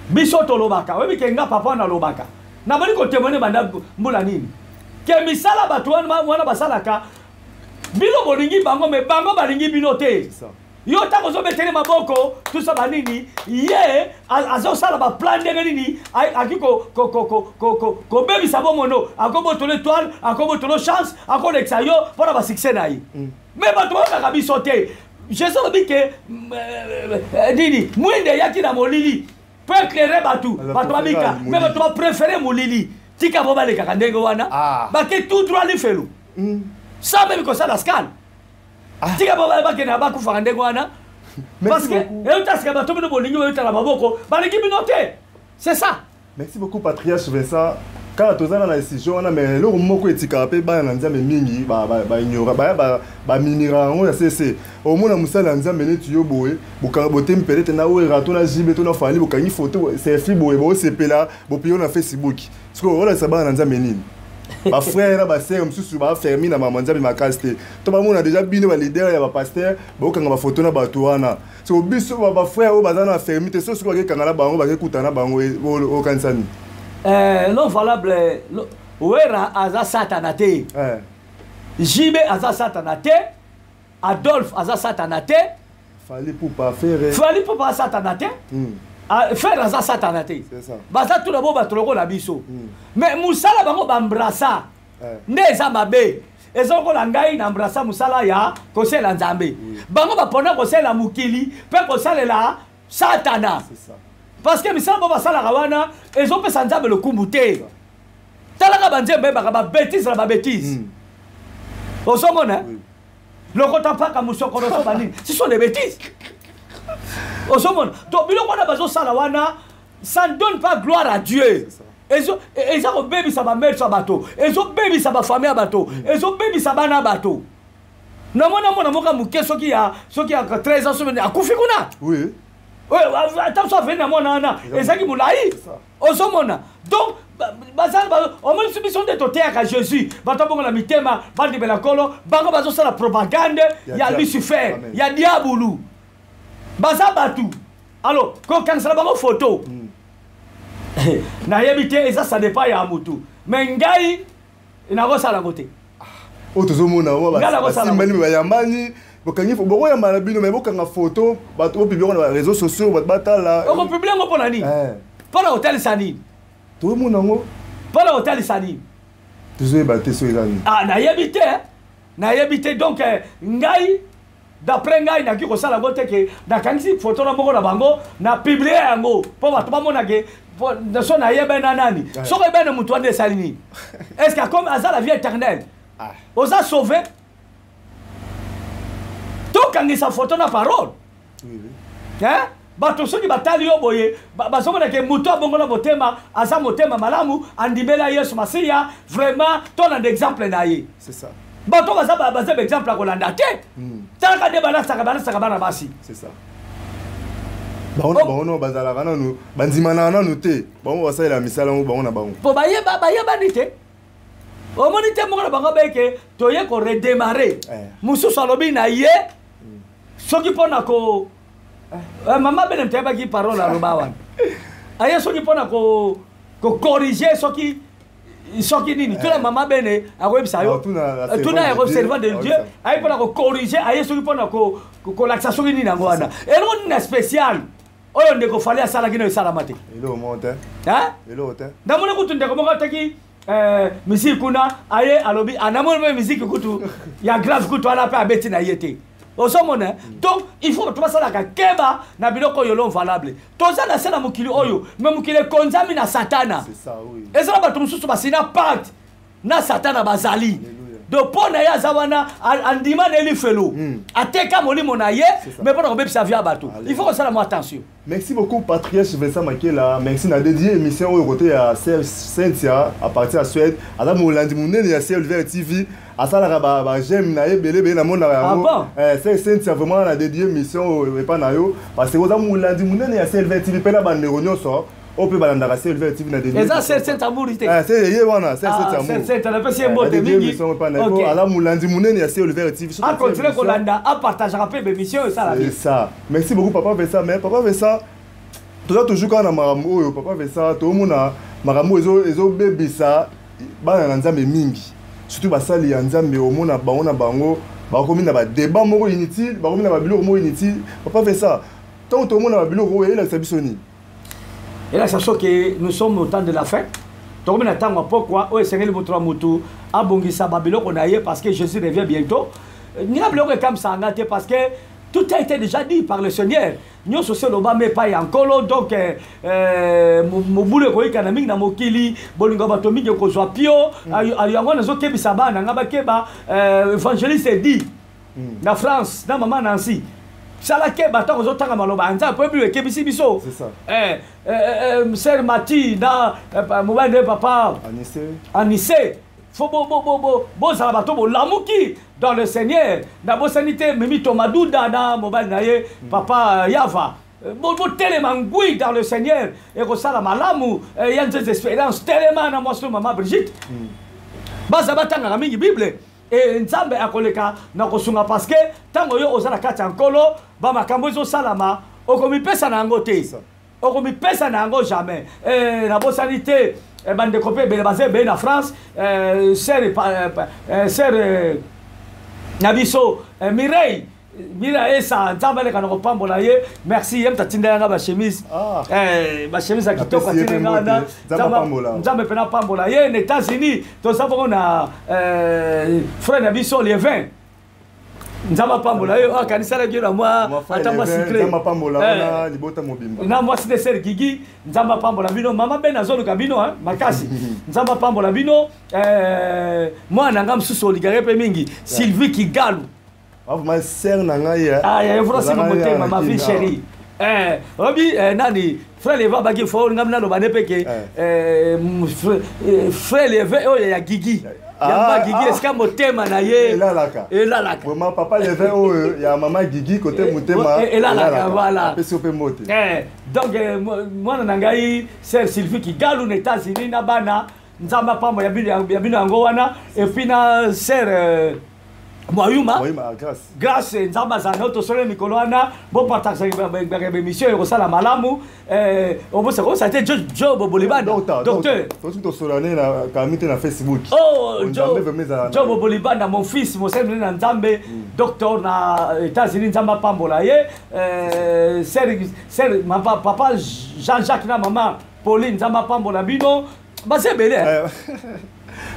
biso tolobaka, oyebi ke nga papa wana alobaka, nabali kotémoigner banda mbula nini ke misala bato wana basalaka, bino bolingi bango, mais bango balingi bino te. C'est ça. Yo ntango ozobeteli maboko tusa banini, ye azosala baplan ndenge nini aki kobebisa bomono, akobotolo étoile, akobotolo chance, akolekisa yo mpona basuccès na ye. Mais bato bayokaka biso te. Jésus alobi ke nini? Mwinde eyaki na molili mpo éclairer bato, Baza bato babika. préférer Mais bato bapréféré molili. Tika bo balekaka ndenge wana, bake tout droit lifelo sans même kosala escale. Tika bo bakende, bakufaka ndenge wana. Merci Parce que beaucoup. euta sika bato bino bolingi boyutala maboko, balingi bino te, c'est ça. Merci beaucoup, patriarche Vincent. Kaka toza na décision wana, mais eloko moko etikaka mpe bana na Nzambe mingi baignora, baya baminira yango ya sese. Omona mosala ya Nzambe neti yo boye, bokanga botemi peut-être na Wera to na JB to na Fally, bokangi photo selfie boye, bosepela, bopublier na Facebook. Sikoyo olakisa bana na Nzambe nini? Bafrère na basœur mosusu bafermi na mama Nzambe makasi te, to bamona déjà bino baleader ya bapasteur bokanga bafoto na bato wana. Siko biso bafrère oyo baza na fermi te, so sikoyo bakekanga na bango, bakekuta na bango, okanisa nini? Non valable. Wera aza satana te. JB aza satana te, Adolphe aza satana te. Fally Ipupa, Ferre. Fally Ipupa aza satana te. Ah, Ferre aza satana te. C'est ça. Baza tuna bo bato lokola biso, mais mosala bango baembrassa nde eza mabe. Eza lokola ngai na embrassa mosala ya kosalela Nzambe, bango bapona kosalela mokili mpe kosalela satana. C'est ça. Parce que misala bo basalaka wana ezopesa Nzambe lokumu te. Talaka banzembe, bayebaka babêtises na babêtises. Ozomona? Lokota mpaka mosokolo so banini, ce sont des bêtises. Ozomona? Donc biloko wana bazosala wana, ça ne donne pas gloire à Dieu. C'est ça. Eza kobebisa bamerso ya bato, ezobebisa bafamille ya bato, ezobebisa bana ya bato. Namona mwana moko ya moke, soki ya 13 ans soki akufi kuna. Oyo, ata so aveni na mwana wana ezalaki molai. C'est ça. Ozomona? Donc bazali omoni biso nde toteyaka Jésus, bato abongola mitema, bandimela Nkolo. Bango bazosala propagande Ya ya diable. Lucifer. Amen. Ya diabulu. Baza bato, alors kokangisela bango photo, nayebi te, eza ça dépend ya motu, mais ngai nakosala yango te. Oyo tozomona wa Nga nakosala. basimbani, bayambani, bokangi, bokoyamba na bino, mais bokanga photo, bato bopublier na baréseaux sociaux, bato batala. Okopublier yango mpo na nini? Mpo na kotalisa nini? Tozomona yango. Mpo na kotalisa nini? Tozoyeba te so eza nini. Ah, nayebi te, nayebi te. Donc ngai, d'après ngai, naki kosala yango te ke nakangisi photo na moko na bango, na publier yango mpo bato bamona ke so nayeba na nani. Soki oyeba na motu wana, esali nini? Est ce que akomi aza la vie éternelle? Oza sauvé? Tokangisa photo na parole. Oui. Hein? Bato soki batali yo boye, bazomona ke moto abongola motema, aza motema malamu, andimela Yesu Masiya, vraiment tolanda exemple na ye. C'est ça. Bato baza baza baexemple ya kolanda te. Talaka nde balasaka bana basi. C'est ça. Bango na bango no bazalaka nanu, bandimanaka nanu te. Bango basalela misala yango bango na bango. Mpo bayeba, bayebani te. Omoni te, moko na bango abeke toye koredémarrer. Mosusu alobi na ye soki mpo na ko mama bene moto ayebaki parole aloba wana, aye soki mpo na kocorriger, soki nini. Tuna mama bene, akoyebisa yo. Tuna yango, servant de Dieu aye mpo na kocorriger, aye soki mpo na kolakisa soki nini. Yango wana, eloko nini na spécial oyo ndeko Fally asalaki na esalama te? Namoni kutu ndeko moko ataki misiki kuna, aye alobi anamoni mpe misiki kutu ya grave kutu wana mpe abeti na ye te. Ozomona? Donc il faut bato basalaka keba na biloko oyo l'homme valable. Toza na se na mokili oyo, me mokili ekonzami na Satana. Eza na bato mosusu basina pacte na Satana, bazali donc mpo na ye aza wana, andima na elifelo, ateka molimo na ye, mais mpo na kobebisa vie ya bato, il faut kosala mwa attention. Merci beaucoup, Patrice Vincent Makela. Merci na dédié émission au côté ya Serge Cynthia à partir ya Suède. Aza molandi munene ya Ciel Vert TV. Asalaka ba j'aime na ye ebele ebele, namonaka yango. Serge Cynthia, vraiment na dédié émission oyo epa na yo parce que oza molandi munene ya Ciel Vert TV mpe na bandeko nyonso oyo mpe balandaka Ciel Vert TV na dédié. Eza Serge Cynthia Muri te? Ye wana, Serge Cynthia Muri. Cynthia, napesi ye mbote mingi. Émission epa na ye, aza molandi munene ya Ciel Vert TV. Acontinue kolanda, apartageaka mpe bémission esala. C'est ça. Merci beaucoup, papa Vincent. Mais papa Vincent, toza toujours kaka na makambo oyo. Papa Vincent, toomona makambo ezobebisa bana na Nzambe mingi, surtout basali ya Nzambe. Omona bango na bango bakomi na badébat moko inutile, bakomi na babiloko moko inutile. Papa Vincent, ntango tomona babiloko oyo, eyelakisa biso nini? Elakisa soki nous sommes au temps de la fin. Tokomi na ntango ya pokwa oyo esengeli moto na motu abongisa babiloko na ye parce que Jésus revient bientôt. Ninga biloko ekamisaka nga te parce que tout a été déjà dit par le Seigneur. Nyonso se elobama epai ya Nkolo. Donc mobulu ekoyikana mingi na mokili, bolingo ya bato mingi ekozwa pio. Yango wana ezokebisa bana nga bakeba. Évangéliste edi na France na mama Nancy, sala keba ntango ozotanga maloba ya Nzambe mpo ebilo ekebisi biso. Sœur Mati na mobali nde papa Anise, faut bozala bato bolamuki dans le Seigneur. Nabosani te Mimi Tomaduda na mobali na ye papa Yava, botelema ngwi dans le Seigneur, ekosala malamu. Ya Nzeze Espérance, telema na mwasi mama Brigitte, baza batangaka mingi Bible e Nzambe akoleka na kosunga parce que ntango yo oza na kati ya Nkolo, bamakambo ezosalama, okomipesa na yango te, okomipesa na yango jamais. Nabosani te bandeko mpe ebele baza ebele na France, sœur na biso Mireille Mira esa, Nzambe aleka na kopambola ye. Merci, ye moto atinda yanga bachemise, bachemise ya kitoko atinda nga wana. Nzambe mpe napambola ye. Na États-Unis toza bongo na frère na biso Lievin, Nzambe apambola ye, akanisalaki yo na mwa ata mwa sucré. Na mwasi nde sœur Gigi, Nzambe apambola bino. Mama be nazoluka bino makasi, Nzambe apambola bino. Mwana na nga mosusu olingaka mpe mingi, Sylvie Kigalu. Vraiment sœur na ngai. Ah, vraiment motema, ma vie chérie. Obi nani, frère Leva baki fo ngam naloba ne mpe ke frère Leve oyo ya Gigi, ya mama Gigi, esika motema na ye elalaka. Elalaka. Vraiment, papa Leve oyo ya mama Gigi, côté motema elalaka, voilà. Apesi yo mpe mbote. Donc mwana na ngai sœur Sylvie Kigalu na États-Unis na bana, Nzambe apambo ya bino. Yango wana, et puis na sœur Mwayuma Grâce, Nzambe azala na tosole mikolo wana. Bopartager bémission, ekosala malamu. Obosa te Jo Bobolibanda, docteur. Tosolane na kami te na Facebook. Oh, Jo Bobolibanda, mon fils, mosali na Nzambe, docteur na États-Unis, Nzambe apambola ye. Sœur papa Jean-Jacques na mama Pauline, Nzambe apambola bino. Baza ebele,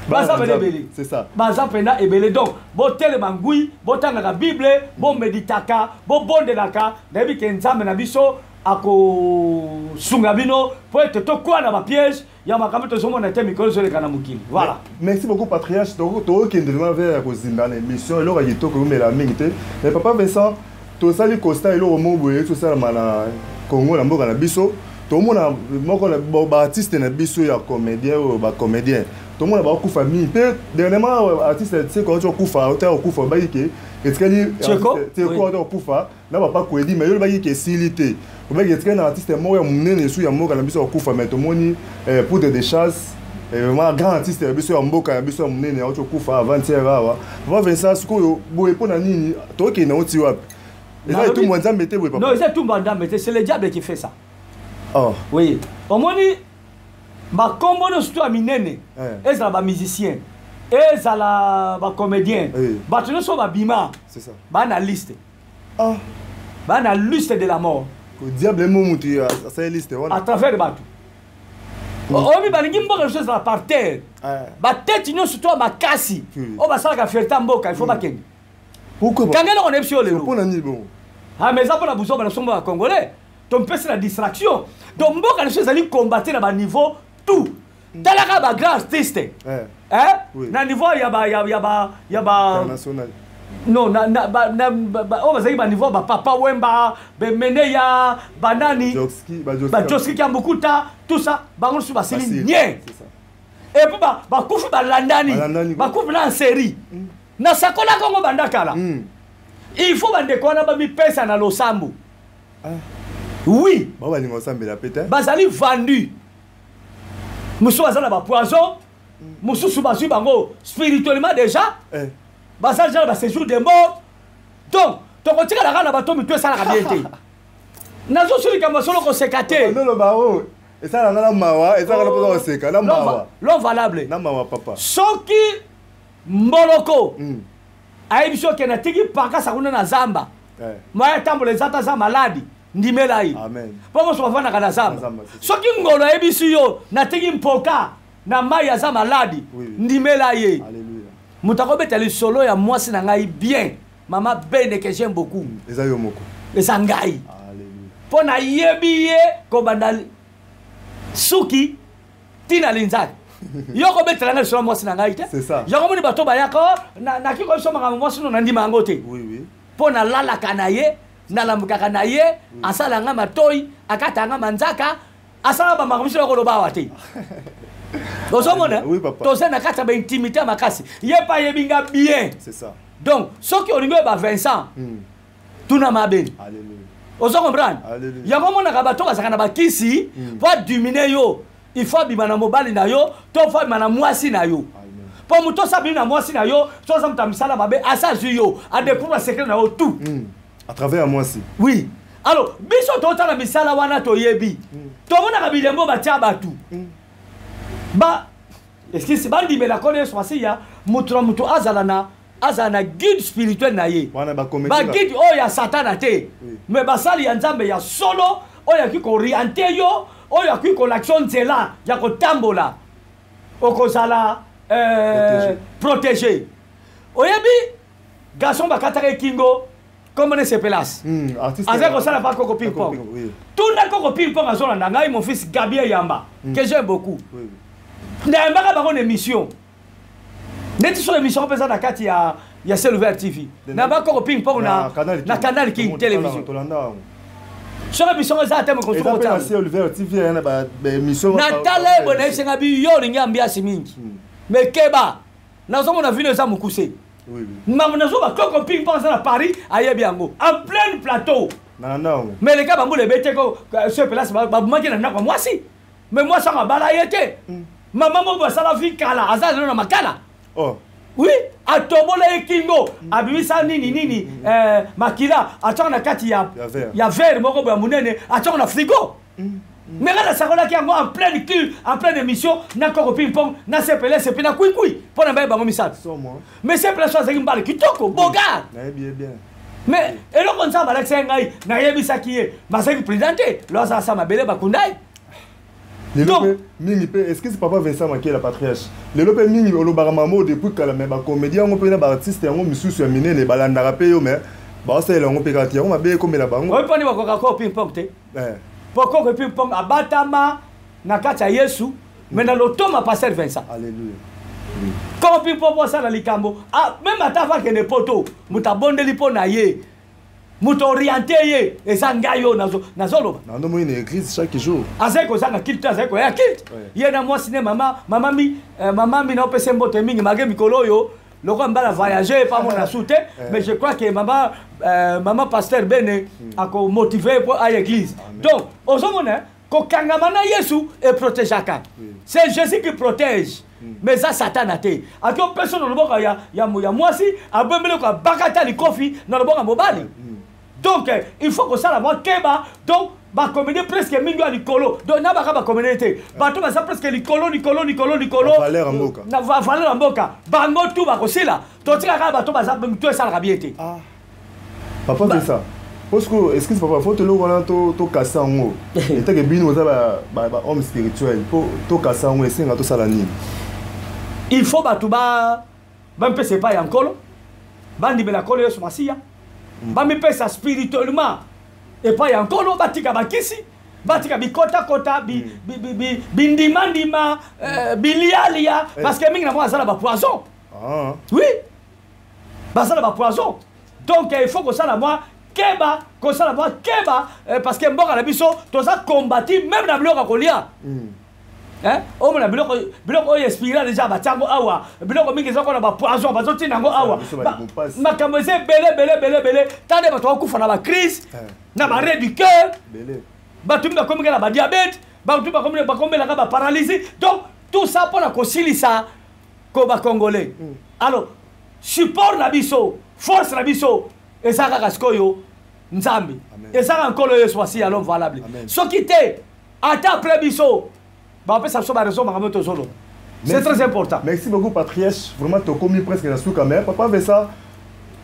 baza pena ebele. C'est ça. Baza pena ebele. Donc botelema ngwi, botangaka Bible, bomeditaka, bobondelaka. Nayebi ke Nzambe na biso akosunga bino po ete tokwaa na bapiège ya makambo tozomona te mikolo ezoleka na mokili. Voilà. Merci beaucoup, patriarche. Tokokende vraiment vers ya kozinda na émission. Eloko ya kitoko eumela mingi te. Mais papa Vincent, tosali constat eloko moko boye tosalama na Congo, na mboka na biso. Tomona moko baartiste na biso ya comédien oyo, bacomédien tomona bakokufa mingi. Mpe dernièrement artiste Tseko auti kokufa, auti kokufa, obaki ke etikali Tseko auti kokufa na papa Kwedi, mais yo olobaki ke esili te, obaki etikali na artiste moko ya monene esu ya mboka na biso akokufa. Mais tomoni poudre de chasse. Vraiment grand artiste ya biso ya mboka ya biso ya monene auti kokufa avant-hier awa. Papa Vincent, sikoyo boye mpo na nini? Tokende yango ti wapi? Eza etumbu ya Nzambe te boye, papa? Non, eza etumbu ya Nzambe te, c'est le diable qui fait ça. Oh. Oui, omoni bakombo nyonso to ya minene, ezala bamusicien, ezala bacomédien, bato nyonso babima baa na liste. Ah. Baa na liste de la mort. Diable mo mutu asali liste wana. À travers bato oyo balingi mboka nyonso ezala par terre, bateti nyonso to ya makasi oyo basalaka fierté ya mboka, il faut bakende. Kanga eloko na biso yo lelo. Mpona nini bongo? Ah, mais eza mpona buzoba na sombo ya Congolais, tompesi na distraction. Donc mboka na biso ezali combattre na baniveau tout. Talaka bagrand artiste na niveau ya ba ya ya ba ya ba international. Non, na na ba na oyo bazalaki baniveau, bapapa Wemba, Bemeneya, banani, bajoski Kiambukuta, tout ça, bango nyonso basili nye. Et puis bakufi balandani, bakufi na en série. Nasakolaka yango banda kala. Il faut bandeko wana bamipesa na losambo. Oui. Balinga osambela pe te. Bazali vendu, mosusu baza na bapoison, mosusu bazwi bango spirituellement déjà, baza déjà na baséjour de mort. Donc tokotikala kaka na bato mitu esalaka bien te. Nazosu likambo solo koseka te. Noloba o esalanga na mawa, ezalaka na mposa koseka na mawa. L'homme valable. Na mawa, papa. Soki mboloko ayebi soki natiki pakasa kuna na zamba, maya atambola eza ta aza maladi, ndimela ye, mpo moso bavandaka na zamba. Soki ngolo ayebisi yo natiki mpoka na mai aza maladi, ndimela ye. Moto akobeta lisolo ya mwasi na ngai bien, mama Bene, que j'aime beaucoup. Eza yo moko. Eza ngai, mpo nayebi ye kobanda suki ntina linzaka. Yo kobetela ngai lisolo ya mwasi na ngai te. Yango moni bato bayaka naki koyebisa makambo mwasi no, nandima yango te, mpo nalalaka na ye, nalambukaka na ye, asala nga matoi, akata nga manzaka, asala bamakambo biso ya koloba awa te. Ozomona, toza na kati ya baintimité ya makasi, ye mpe ayebi nga bien. Donc soki olingi oyeba Vincent, tuna mabeni. Ozo comprendre? Yango omonaka bato bazalaka na bakisi mpo adumine yo, il faut abima na mobali na yo to faut abima na mwasi na yo, mpo moto oso abimi na mwasi na yo, so aza moto ya misala mabe, asa azwi yo, adécouvre secret na yo tout. À travers ya mwasi. Oui. Alors biso totala misala wana, toyebi, tomonaka bilembo batia bato ba excuse, bandimela kolo Yesu Masiya. Moto na moto azala na guide spirituel na ye, baguide oyo ya Satana te, mais basali ya Nzambe ya solo oyo akoki koorienter yo, oyo akoki kolakisa yo nzela ya kotambola, okozala protégé. Oyebi garçon bakataka ekingo, komona Sepelas, azali kosala pa Koko Ping Pong. Tuna Koko Ping Pong, azolanda ngai, mon fils Gabriel Yamba, que j'aime beaucoup. Nayambaka bango na émission neti so émission mpenza na kati ya Ciel Ouvert TV na bakoko Ping Pong na Canal King Télévision. Soki émission eza te, natala ye boye, nayebisenga bi yo olingi ambiance mingi, mais keba, nazomona vino eza mokuse. Mambo nazoba, Koko Ping Pong aza na Paris, ayebi yango en plein plateau. Mais leka bambula ebete ko so place babumaki na ndako ya mwasi, mais mwasi yango abala ye te. Mama moko asala vi kala, aza lelo na makala. Oui, atobola ye kingo, abimisa nini nini, makila, atiaka na kati ya verre moko boya monene, atiaka na frigo. Mais nga nasakolaki yango en pleine cul, en pleine émission na Koko Ping Pong, na Sepele sepe na Kwikwi, mpo na baye bango misato. Mais Sepele so azalaki mbala kitoko bogar, mais eloko Nzambe alakisaki ngai, nayebisaki ye, bazalaki président te, lo azala sa mabele, bakunda ye. Lelo mpe mingi mpe, excuse papa Vincent Makela patriarche, lelo mpe mingi olobaka mamo depuis kala, mais bacomédien yango mpe na baartiste yango misusu ya minene balandaka mpe yo, mais baosalela yango mpe kaka te, yango mabe ekomela bango. Oyo mponi bakoka Koko Ping Pong te, mpo Koko Ping Pong abatama na kati ya Yesu, mais na lotoma pasteur Vincent. Alléluia. Koko Ping Pong osala likambo même ata avakende poto, moto abondeli mpo na ye, moto oriente ye eza ngai oyo nazoloba. Nandomoi na église chaque jour. Azali kozanga culte, azali koya culte, ye na mwasi ne mama mi naopesa mbote mingi malgré mikolo oyo lokola mbala voyage pa mona su te, mais je crois que mama pasteur Bene akomotive mpo aya église. Donc ozomona. Kokangama na Yesu eprotegeaka. C'est Jésus qui protège. Mais eza Satana te. Ake opesa na loboko ya mwasi, abembeli ko abakata likofi na loboko ya mobali. Donc il faut kosala mwa keba. Donc bacomédie presque mingi ya likolo. Donc na baka bacomédie te. Bato baza presque likolo, likolo, likolo, likolo. Na valeur ya mboka. Na valeur ya mboka. Bango tu bakosila. Totika kaka bato baza to esalaka bien te. Ah. Papa, c'est ça. Parce que, excuse papa, faut te le voir to to casser en haut. Et que bino za ba homme spirituel, faut to casser en haut et senga to sala nini. Il faut bato ba mpesa epai ya nkolo, bandimela nkolo Yesu Masiya, ba mipesa spirituellement epai ya nkolo, batika bakisi, batika bikotakota, bindimandima, bilialia, parce que mingi na bango bazala ba poison. Oui, bazala ba poison. Donc il faut kosala mwa keba, kosala mwa keba, parce que mboka na biso toza combati même na biloko ya kolia. Hein? Oyo na biloko, biloko oyo expira déjà batiango awa, biloko mingi eza kona ba poison, bazotina yango awa. Biso ba libompasi. Makambo eza ebele, ebele, ebele, ebele. Tande bato bakufa na ba crise, na ba arrêt du cœur. Ebele. Bato mingi bakomi kaka na ba diabète, bato mingi bakomelaka ba paralysie. Donc tout ça mpona kosilisa ko ba Congolais. Alors support na biso, force na biso eza kaka sikoyo Nzambe. Amen. Eza kaka Nkolo Yesu Masiya, l'homme valable. Amen. Soki te, ata après biso, bapesa biso ba raison makambo tozolo. C'est Merci. très important. Merci beaucoup Patrice, vraiment tokomi presque na suka, mais papa Vesa,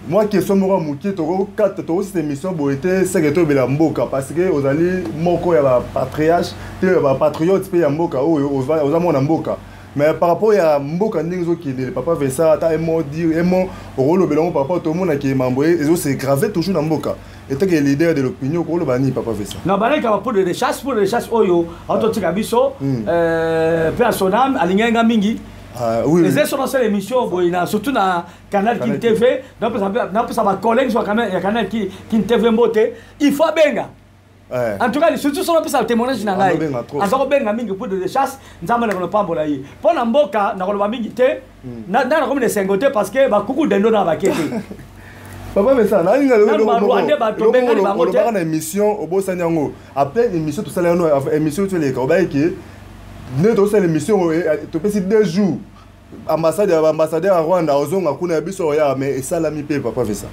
moi question moko mokie toko quatre toko cette émission boete c'est que to bela mboka parce que ozali moko ya ba patriarche te ya ba patriote pe ya mboka oyo oza mona mboka. Mais par rapport ya mboka ndenge ezokende, papa Vesa ata un mot dire un mot olobela ngo par rapport tout le monde qui mambo ezo se graver toujours na mboka. Et tant que leader de l'opinion, ko loba ni papa Vesa. Na baleka ba poudre de chasse, poudre de chasse oyo, autotika biso, pe à son âme, alingenga mingi. Ah, oui, oui. Les autres sont dans l'émission, boy, na, surtout na Canal Kin Canal TV, na pesa, na pesa ba collègues sur Canal, ya Canal Kin, Kin TV mbote, il faut benga. En tout cas, surtout sur pesa témoignage na ngai. Ah, benga trop. Azako benga mingi poudre de chasse, nzamba na pambola ye. Pona mboka na koloba mingi te, na, na komi sengo te parce que ba kuku dendo na ba kete. Papa Vesa, na linga Nanu lo ba lo Rwandais ba lo tobenga lo ni bango lo te. ba na émission obosani yango. Après émission tout ça là no émission tout les ka ba ke ne to sala émission to pesi 2 jours. Ambassade ambassadeur à Rwanda ozonga kuna biso ya mais esalami pe papa Vesa.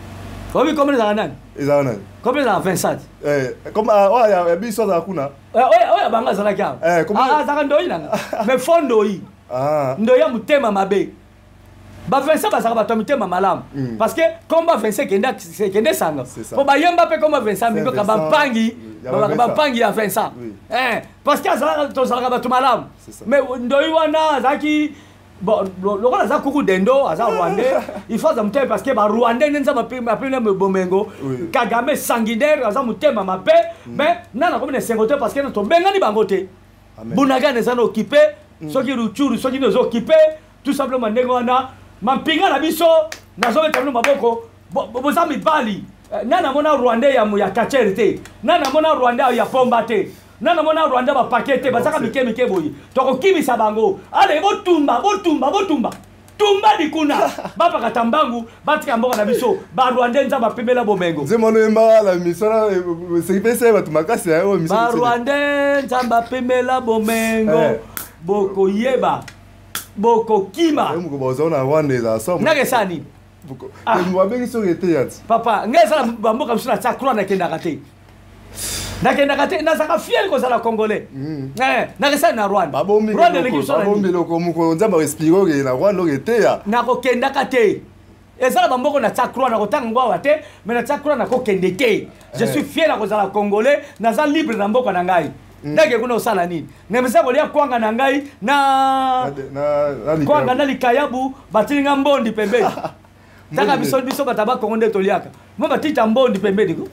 Obi comme les nani? Ezala nani? Comme les Vincent. Comme ah ouais ya biso za kuna. Ouais ouais banga zala ka. Comme Ah, ah, zaka ndoi nanga. Mais fond ndoi. Ah. Ndoi ya mutema mabe. Ba Vincent bazaka bato mitema malamu. Parce que comme ba Vincent kenda kende sanga. C'est ça. Po ba yemba pe comme Vincent mingo ka Vincent, bampangi, ya ba Vincent. bampangi ya Vincent. Oui. Parce que azalaka tozalaka bato malamu. C'est ça. Mais ndoi wana azalaki bon, lokola aza kuku dendo, aza Rwandais, il faut aza motema parce que ba Rwandais nde nzambe ape na bomengo. Oui. Kagame sanguinaire, aza motema mabe, mais nana komi na esengo te parce que na tobengani bango te. Amen. Bunagana eza na occupé, soki Rutshuru, soki nde oza occupé, tout simplement ndenge wana, mampinga na biso, nazobeta bino maboko, boza mibali. Nana amona Rwandais ya Kacher te, nana amona Rwandais ya Pomba te, nana amona Rwandais ba paquet te, bazaka mike mike boye. Tokokimisa bango. Allez, botumba, botumba, botumba. Tumba dikuna. Bapakata mbangu, batika mboka na biso. Ba Rwandais nzambe apemela bomengo. Nzembo wana oyemba la mission na, c'est que pesa bato makasi ya oyo mission Ba tosali. Rwandais nzambe apemela bomengo. Bokoyeba. Bokokima. Eh, moko baza na Rwanda eza somo. Nake sani? Boko- Ah. Eh, babengi soki ete ya ti. Papa, ngai ezala ba mboka mosusu na tia croix nakendaka te. Nakendaka te, nazalaka fier kozala Congolais. Nakesani na Rwanda. Babombi Rwanda eloko, eleki biso na babombi nini? eloko moko, Nzambe aexplique oke na Rwanda oke te ya. Nakokendaka te. Ezala ba mboka na tia croix, nakotanga ngo awa te, mais na tia croix nakokende te. Je suis fier na kozala Congolais, naza libre na mboka na ngai. Ndenge kuna osala nini? Nemesa kolia kwanga na ngai na Na de-, na, na likayabu. kwanga na likayabu, batilinga mbondi pembeni. Taka biso bato ba Congo nde toliaka. Mo batita mbondi pembeni ko.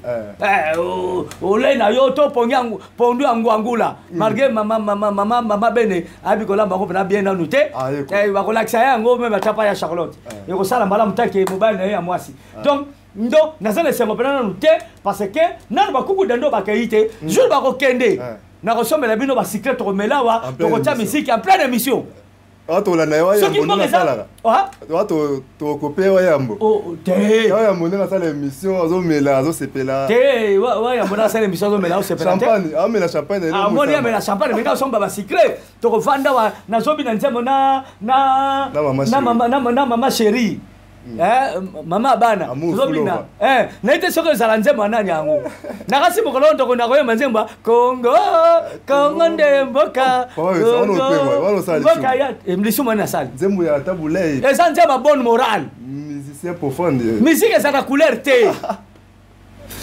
Ole na yo to pongi yangu, pondu ya ngwangula. Malgré mama, mama, mama, mama bene, abi kolamba ko pena bien nanu te. Ah, ye ko. Bakolakisa yango même atapa ya Charlotte. Ekosala malamu take mobali na ye ya mwasi. Donc ndo naza na esengo pena nanu te parce que nanu bakuku dendo bakei te. Jour bakokende. Nakosomela bino ba secret tokomela wa, En pleine tokotia émission. musique en pleine émission. Tolanda ye wayambo ndenge asalaka. Tokope wayambo. Te. Wayambo ndenge asala émission, azomela, azosepela. Te, wayambo nde asala émission, azomela, azosepela. Champagne, amela champagne. Amoni amela champagne, mais osomba basucré, tokovanda wa nazobina nzembo na na na mama chérie. Mama bana tozobina naye te. Soki ezala nzembo ya nani yango, nakasi mokolo tokona koyemba nzembo Kongo, Kongo nde mboka, mboka ya lisumu wana asali. Nzembo ya Tabulei. Eza nzembo ya bonne morale. Musicien profonde. Musique ezalaka couleur te.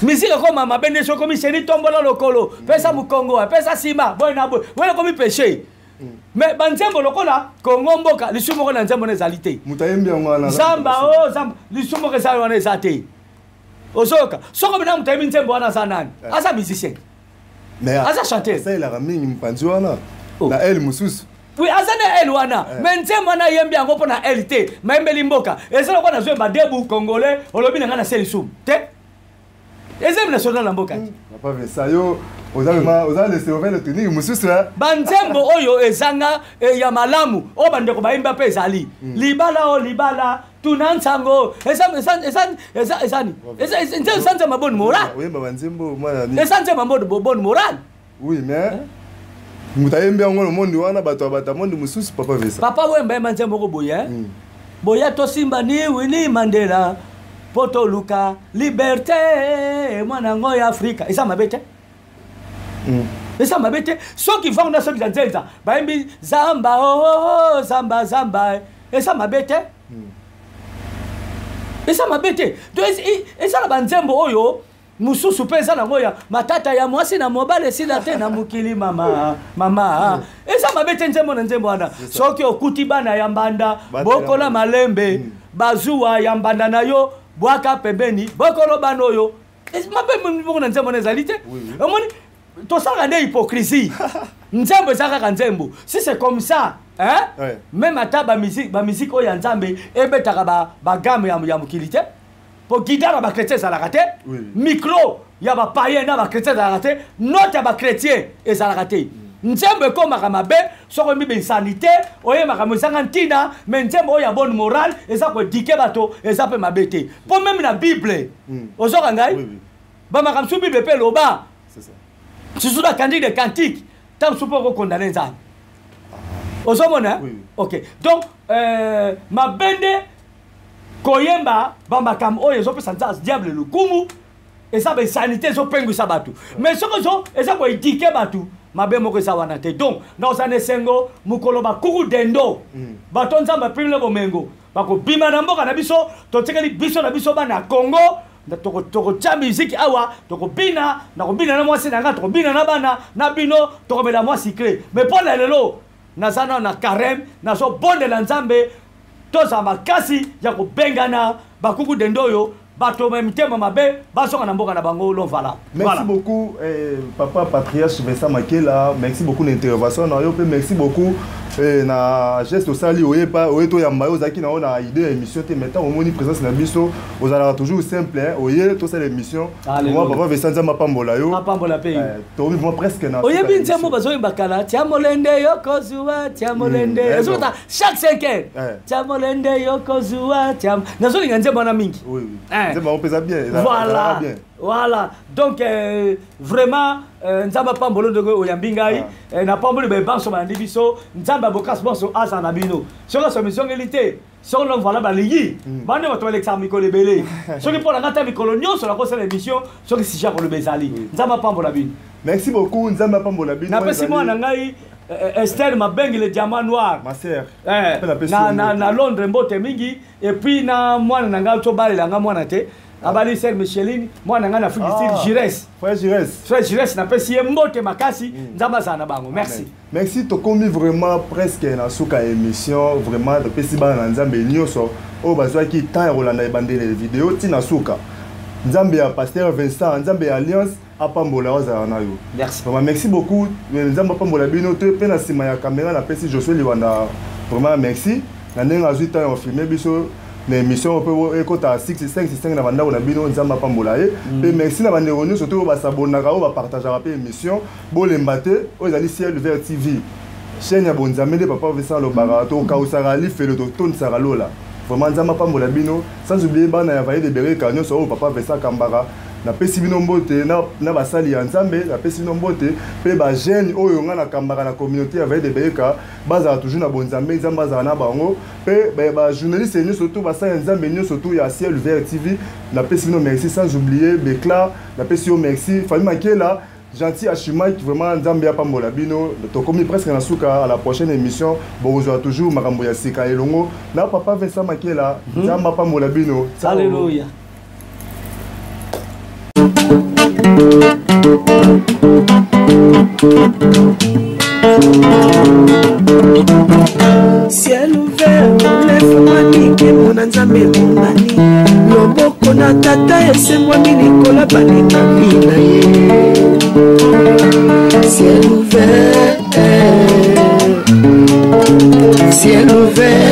Musique ekoma mabe nde soki okomi chéri, tombola lokolo, pesa mokongo, pesa nsima, boye na boye, wana ekomi péché. Mais banzembo lokola Kongo mboka, lisumu moko na nzembo wana ezali te. Moto ayembi yango wana. Zamba o zamba, lisumu moko ezali wana eza te. Ozoyoka, soki obina moto ayembi nzembo wana aza nani? Aza musicien, aza chanteur. Asalelaka mingi mopanzi wana na ele mosusu. Oui, aza na ele wana, mais nzembo wana ayembi yango mpo na ele te, mayembeli mboka. Eza lokola nazoyemba "Debout Congolais", olobi na ngai na se lisumu te, eza hymne national na mboka te. Papa Vincent, yo oza vraiment, oza le cerveau électronique mosusu. Banzembo oyo ezanga ya malamu oyo bandeko bayemba mpe ezali "Libala o libala tuna nsango", ezani, eza nzembo bonne morale. Oyemba banzembo mwana. Eza nzembo bonne morale. Oui, mais moto ayembi yango na mondi wana, bato ya bato ya mondi mosusu, papa Vincent. Papa Wemba yemba nzembo moko boye: "Boya tosimba ni Winnie Mandela mpo toluka liberté, mwana yango ya Afrika." Eza mabe te, eza mabe te. Soki vango na soki za nzenza bayembi "Zamba o zamba zamba", eza mabe te, eza mabe te. Donc eza na banzembo oyo mosusu mpe eza nango ya matata ya mwasi na mobali esila te na mokili, mama mama, eza mabe te. Nzembo na nzembo wana, soki okuti bana ya mbanda, bokola malembe, bazuwa ya mbanda na yo, bwaka pembeni, bokolo bana oyo, mabe moko na nzembo wana ezali te. Omoni, tosalaka nde hypocrisie. Nzembo eza kaka nzembo. Si c'est comme ça, hein? Ouais. Même ata bamusique oyo ya Nzambe ebetaka bagamme ya mokili te, po guitare ya bachrétien ezalaka te, micro ya bapayen na bachrétien ezalaka te, note ya bachrétien ezalaka te. Nzembo ekomaka mabe soki oyembi bainsanité, oyembaka mo ezanga ntina. Mais nzembo oyo ya bonne morale eza koéduquer bato, eza mpe mabe te, mpo même na Bible, ozoka ngai, bamakambo mosusu Bible mpe eloba, surtout na Cantique de Cantique, ntango mosusu mpo okokondane Nzambe, ozomona. Ok, donc mabe nde koyemba bamakambo oyo ezopesa Nzambe, diable lokumu, eza bainsanité, ezopengwisa bato. Mais soki eza koéduquer bato, mabe moko eza wana te. Donc nakozala na esengo mokolo bakuku dendo, bato Nzambe apimile bomengo, bakobima na mboka na biso, totikeli biso na biso bana ya Congo, tokotia miziki awa, tokobina, nakobina na mwasi na ngai, tokobina na bana na bino, tokomela mwa sucré. Mais mpo na lelo naza nano na carême, nazobondela Nzambe tozala makasi ya kobengana bakuku dendo oyo, bato ya mitema mabe, bazonga na mboka na bango. L'homme voilà. Merci beaucoup, papa patriarche Vincent Makela. Merci beaucoup na intervention na yo mpe merci beaucoup na geste osali oyepa oye toyamba yo. Ozalaki na yo na idée ya émission te, mais ntango omoni présence na biso, ozalaka toujours simple, oye tosala émission. Moi, papa Vincent, Nzambe apambola yo. Apambola mpe. Tokomi vraiment presque na Oyebi nzembo bazoyemba kala, "Tia molende yokozuwa, tia molende", ezokota chaque 5 heures, "Tia molende yokozuwa tia". Nazolinga nzembo wana mingi. Nzembo yango mpenza bien. Voilà, donc vraiment, Nzambe apambolo ndenge oyambi ngai, napamboli bayebanso balandi biso. Nzambe abokasi bonso aza na bino. Soki asomi ezongeli te, soki no voilà, balingi bande bato balekisaka mikolo ebele, soki mpo na ngai ta mikolo nyonso nakosala émission, soki sujet koloba ezali. Nzambe apambola bino. Merci beaucoup, Nzambe apambola bino. Napesi mwana na ngai Esther Mabengi, le diamant noir. Ma sœur. Na Londres, mbote mingi. Et puis na mwana na ngai, tobalela nga mwana te, abali sœur Micheline, mwana ngai na Afrique du Sud, Gires. Frère Gires. Frère Gires, napesi ye mbote makasi. Nzambe azala na bango. Merci. Merci. Tokomi vraiment presque na suka émission. Vraiment topesi bana na Nzambe nyonso oyo bazwaki temps ya kolanda ebandeli video ntina suka, Nzambe ya pasteur Vincent, Nzambe ya Alliance apambola, azala na yo. Merci. Vraiment merci beaucoup, Nzambe apambola bino. Te mpe na nsima ya caméra, napesi Josue Liwanda vraiment merci na ndenge azwi temps ya kofilmer biso na émission mpe ekota 6 5 5 na bandako na bino. Nzambe apambola ye. Mpe merci na bandeko nyonso to oyo basabonaka, oyo bapartageaka mpe émission. Bolemba te, oyo ezali Ciel Vert TV. Chaîne ya bonzambe nde papa Vincent alobaka, tokausaka lifelo, totondisaka lola. Vraiment Nzambe apambola bino, sans oublier bana ya Valle de Bereka nyonso oyo papa Vincent akambaka. Napesi bino mbote na, na basali ya Nzambe, napesi bino mbote mpe ba jeune oyo nga nakambaka na communauté ya Valle de Bereka, bazala toujours na bonzambe, Nzambe azala na bango. Mpe ba journaliste nyonso tout, basali ya Nzambe nyonso tout ya Ciel Ouvert TV, napesi bino merci, sans oublier Bekla, napesi yo merci, Famille Makela, Gentil Ashimike, vraiment Nzambe apambola bino. Tokomi presque na suka, à la prochaine émission. Bokozwa toujours makambo ya sika elongo na papa Vincent Makela. Nzambe apambola bino. Ciao. Alléluia. Ciel ouvert, lefungwami, nkembo na Nzambe emonani. Loboko na tata esembwami likolo balingami na ye. Ciel ouvert, ciel ouvert.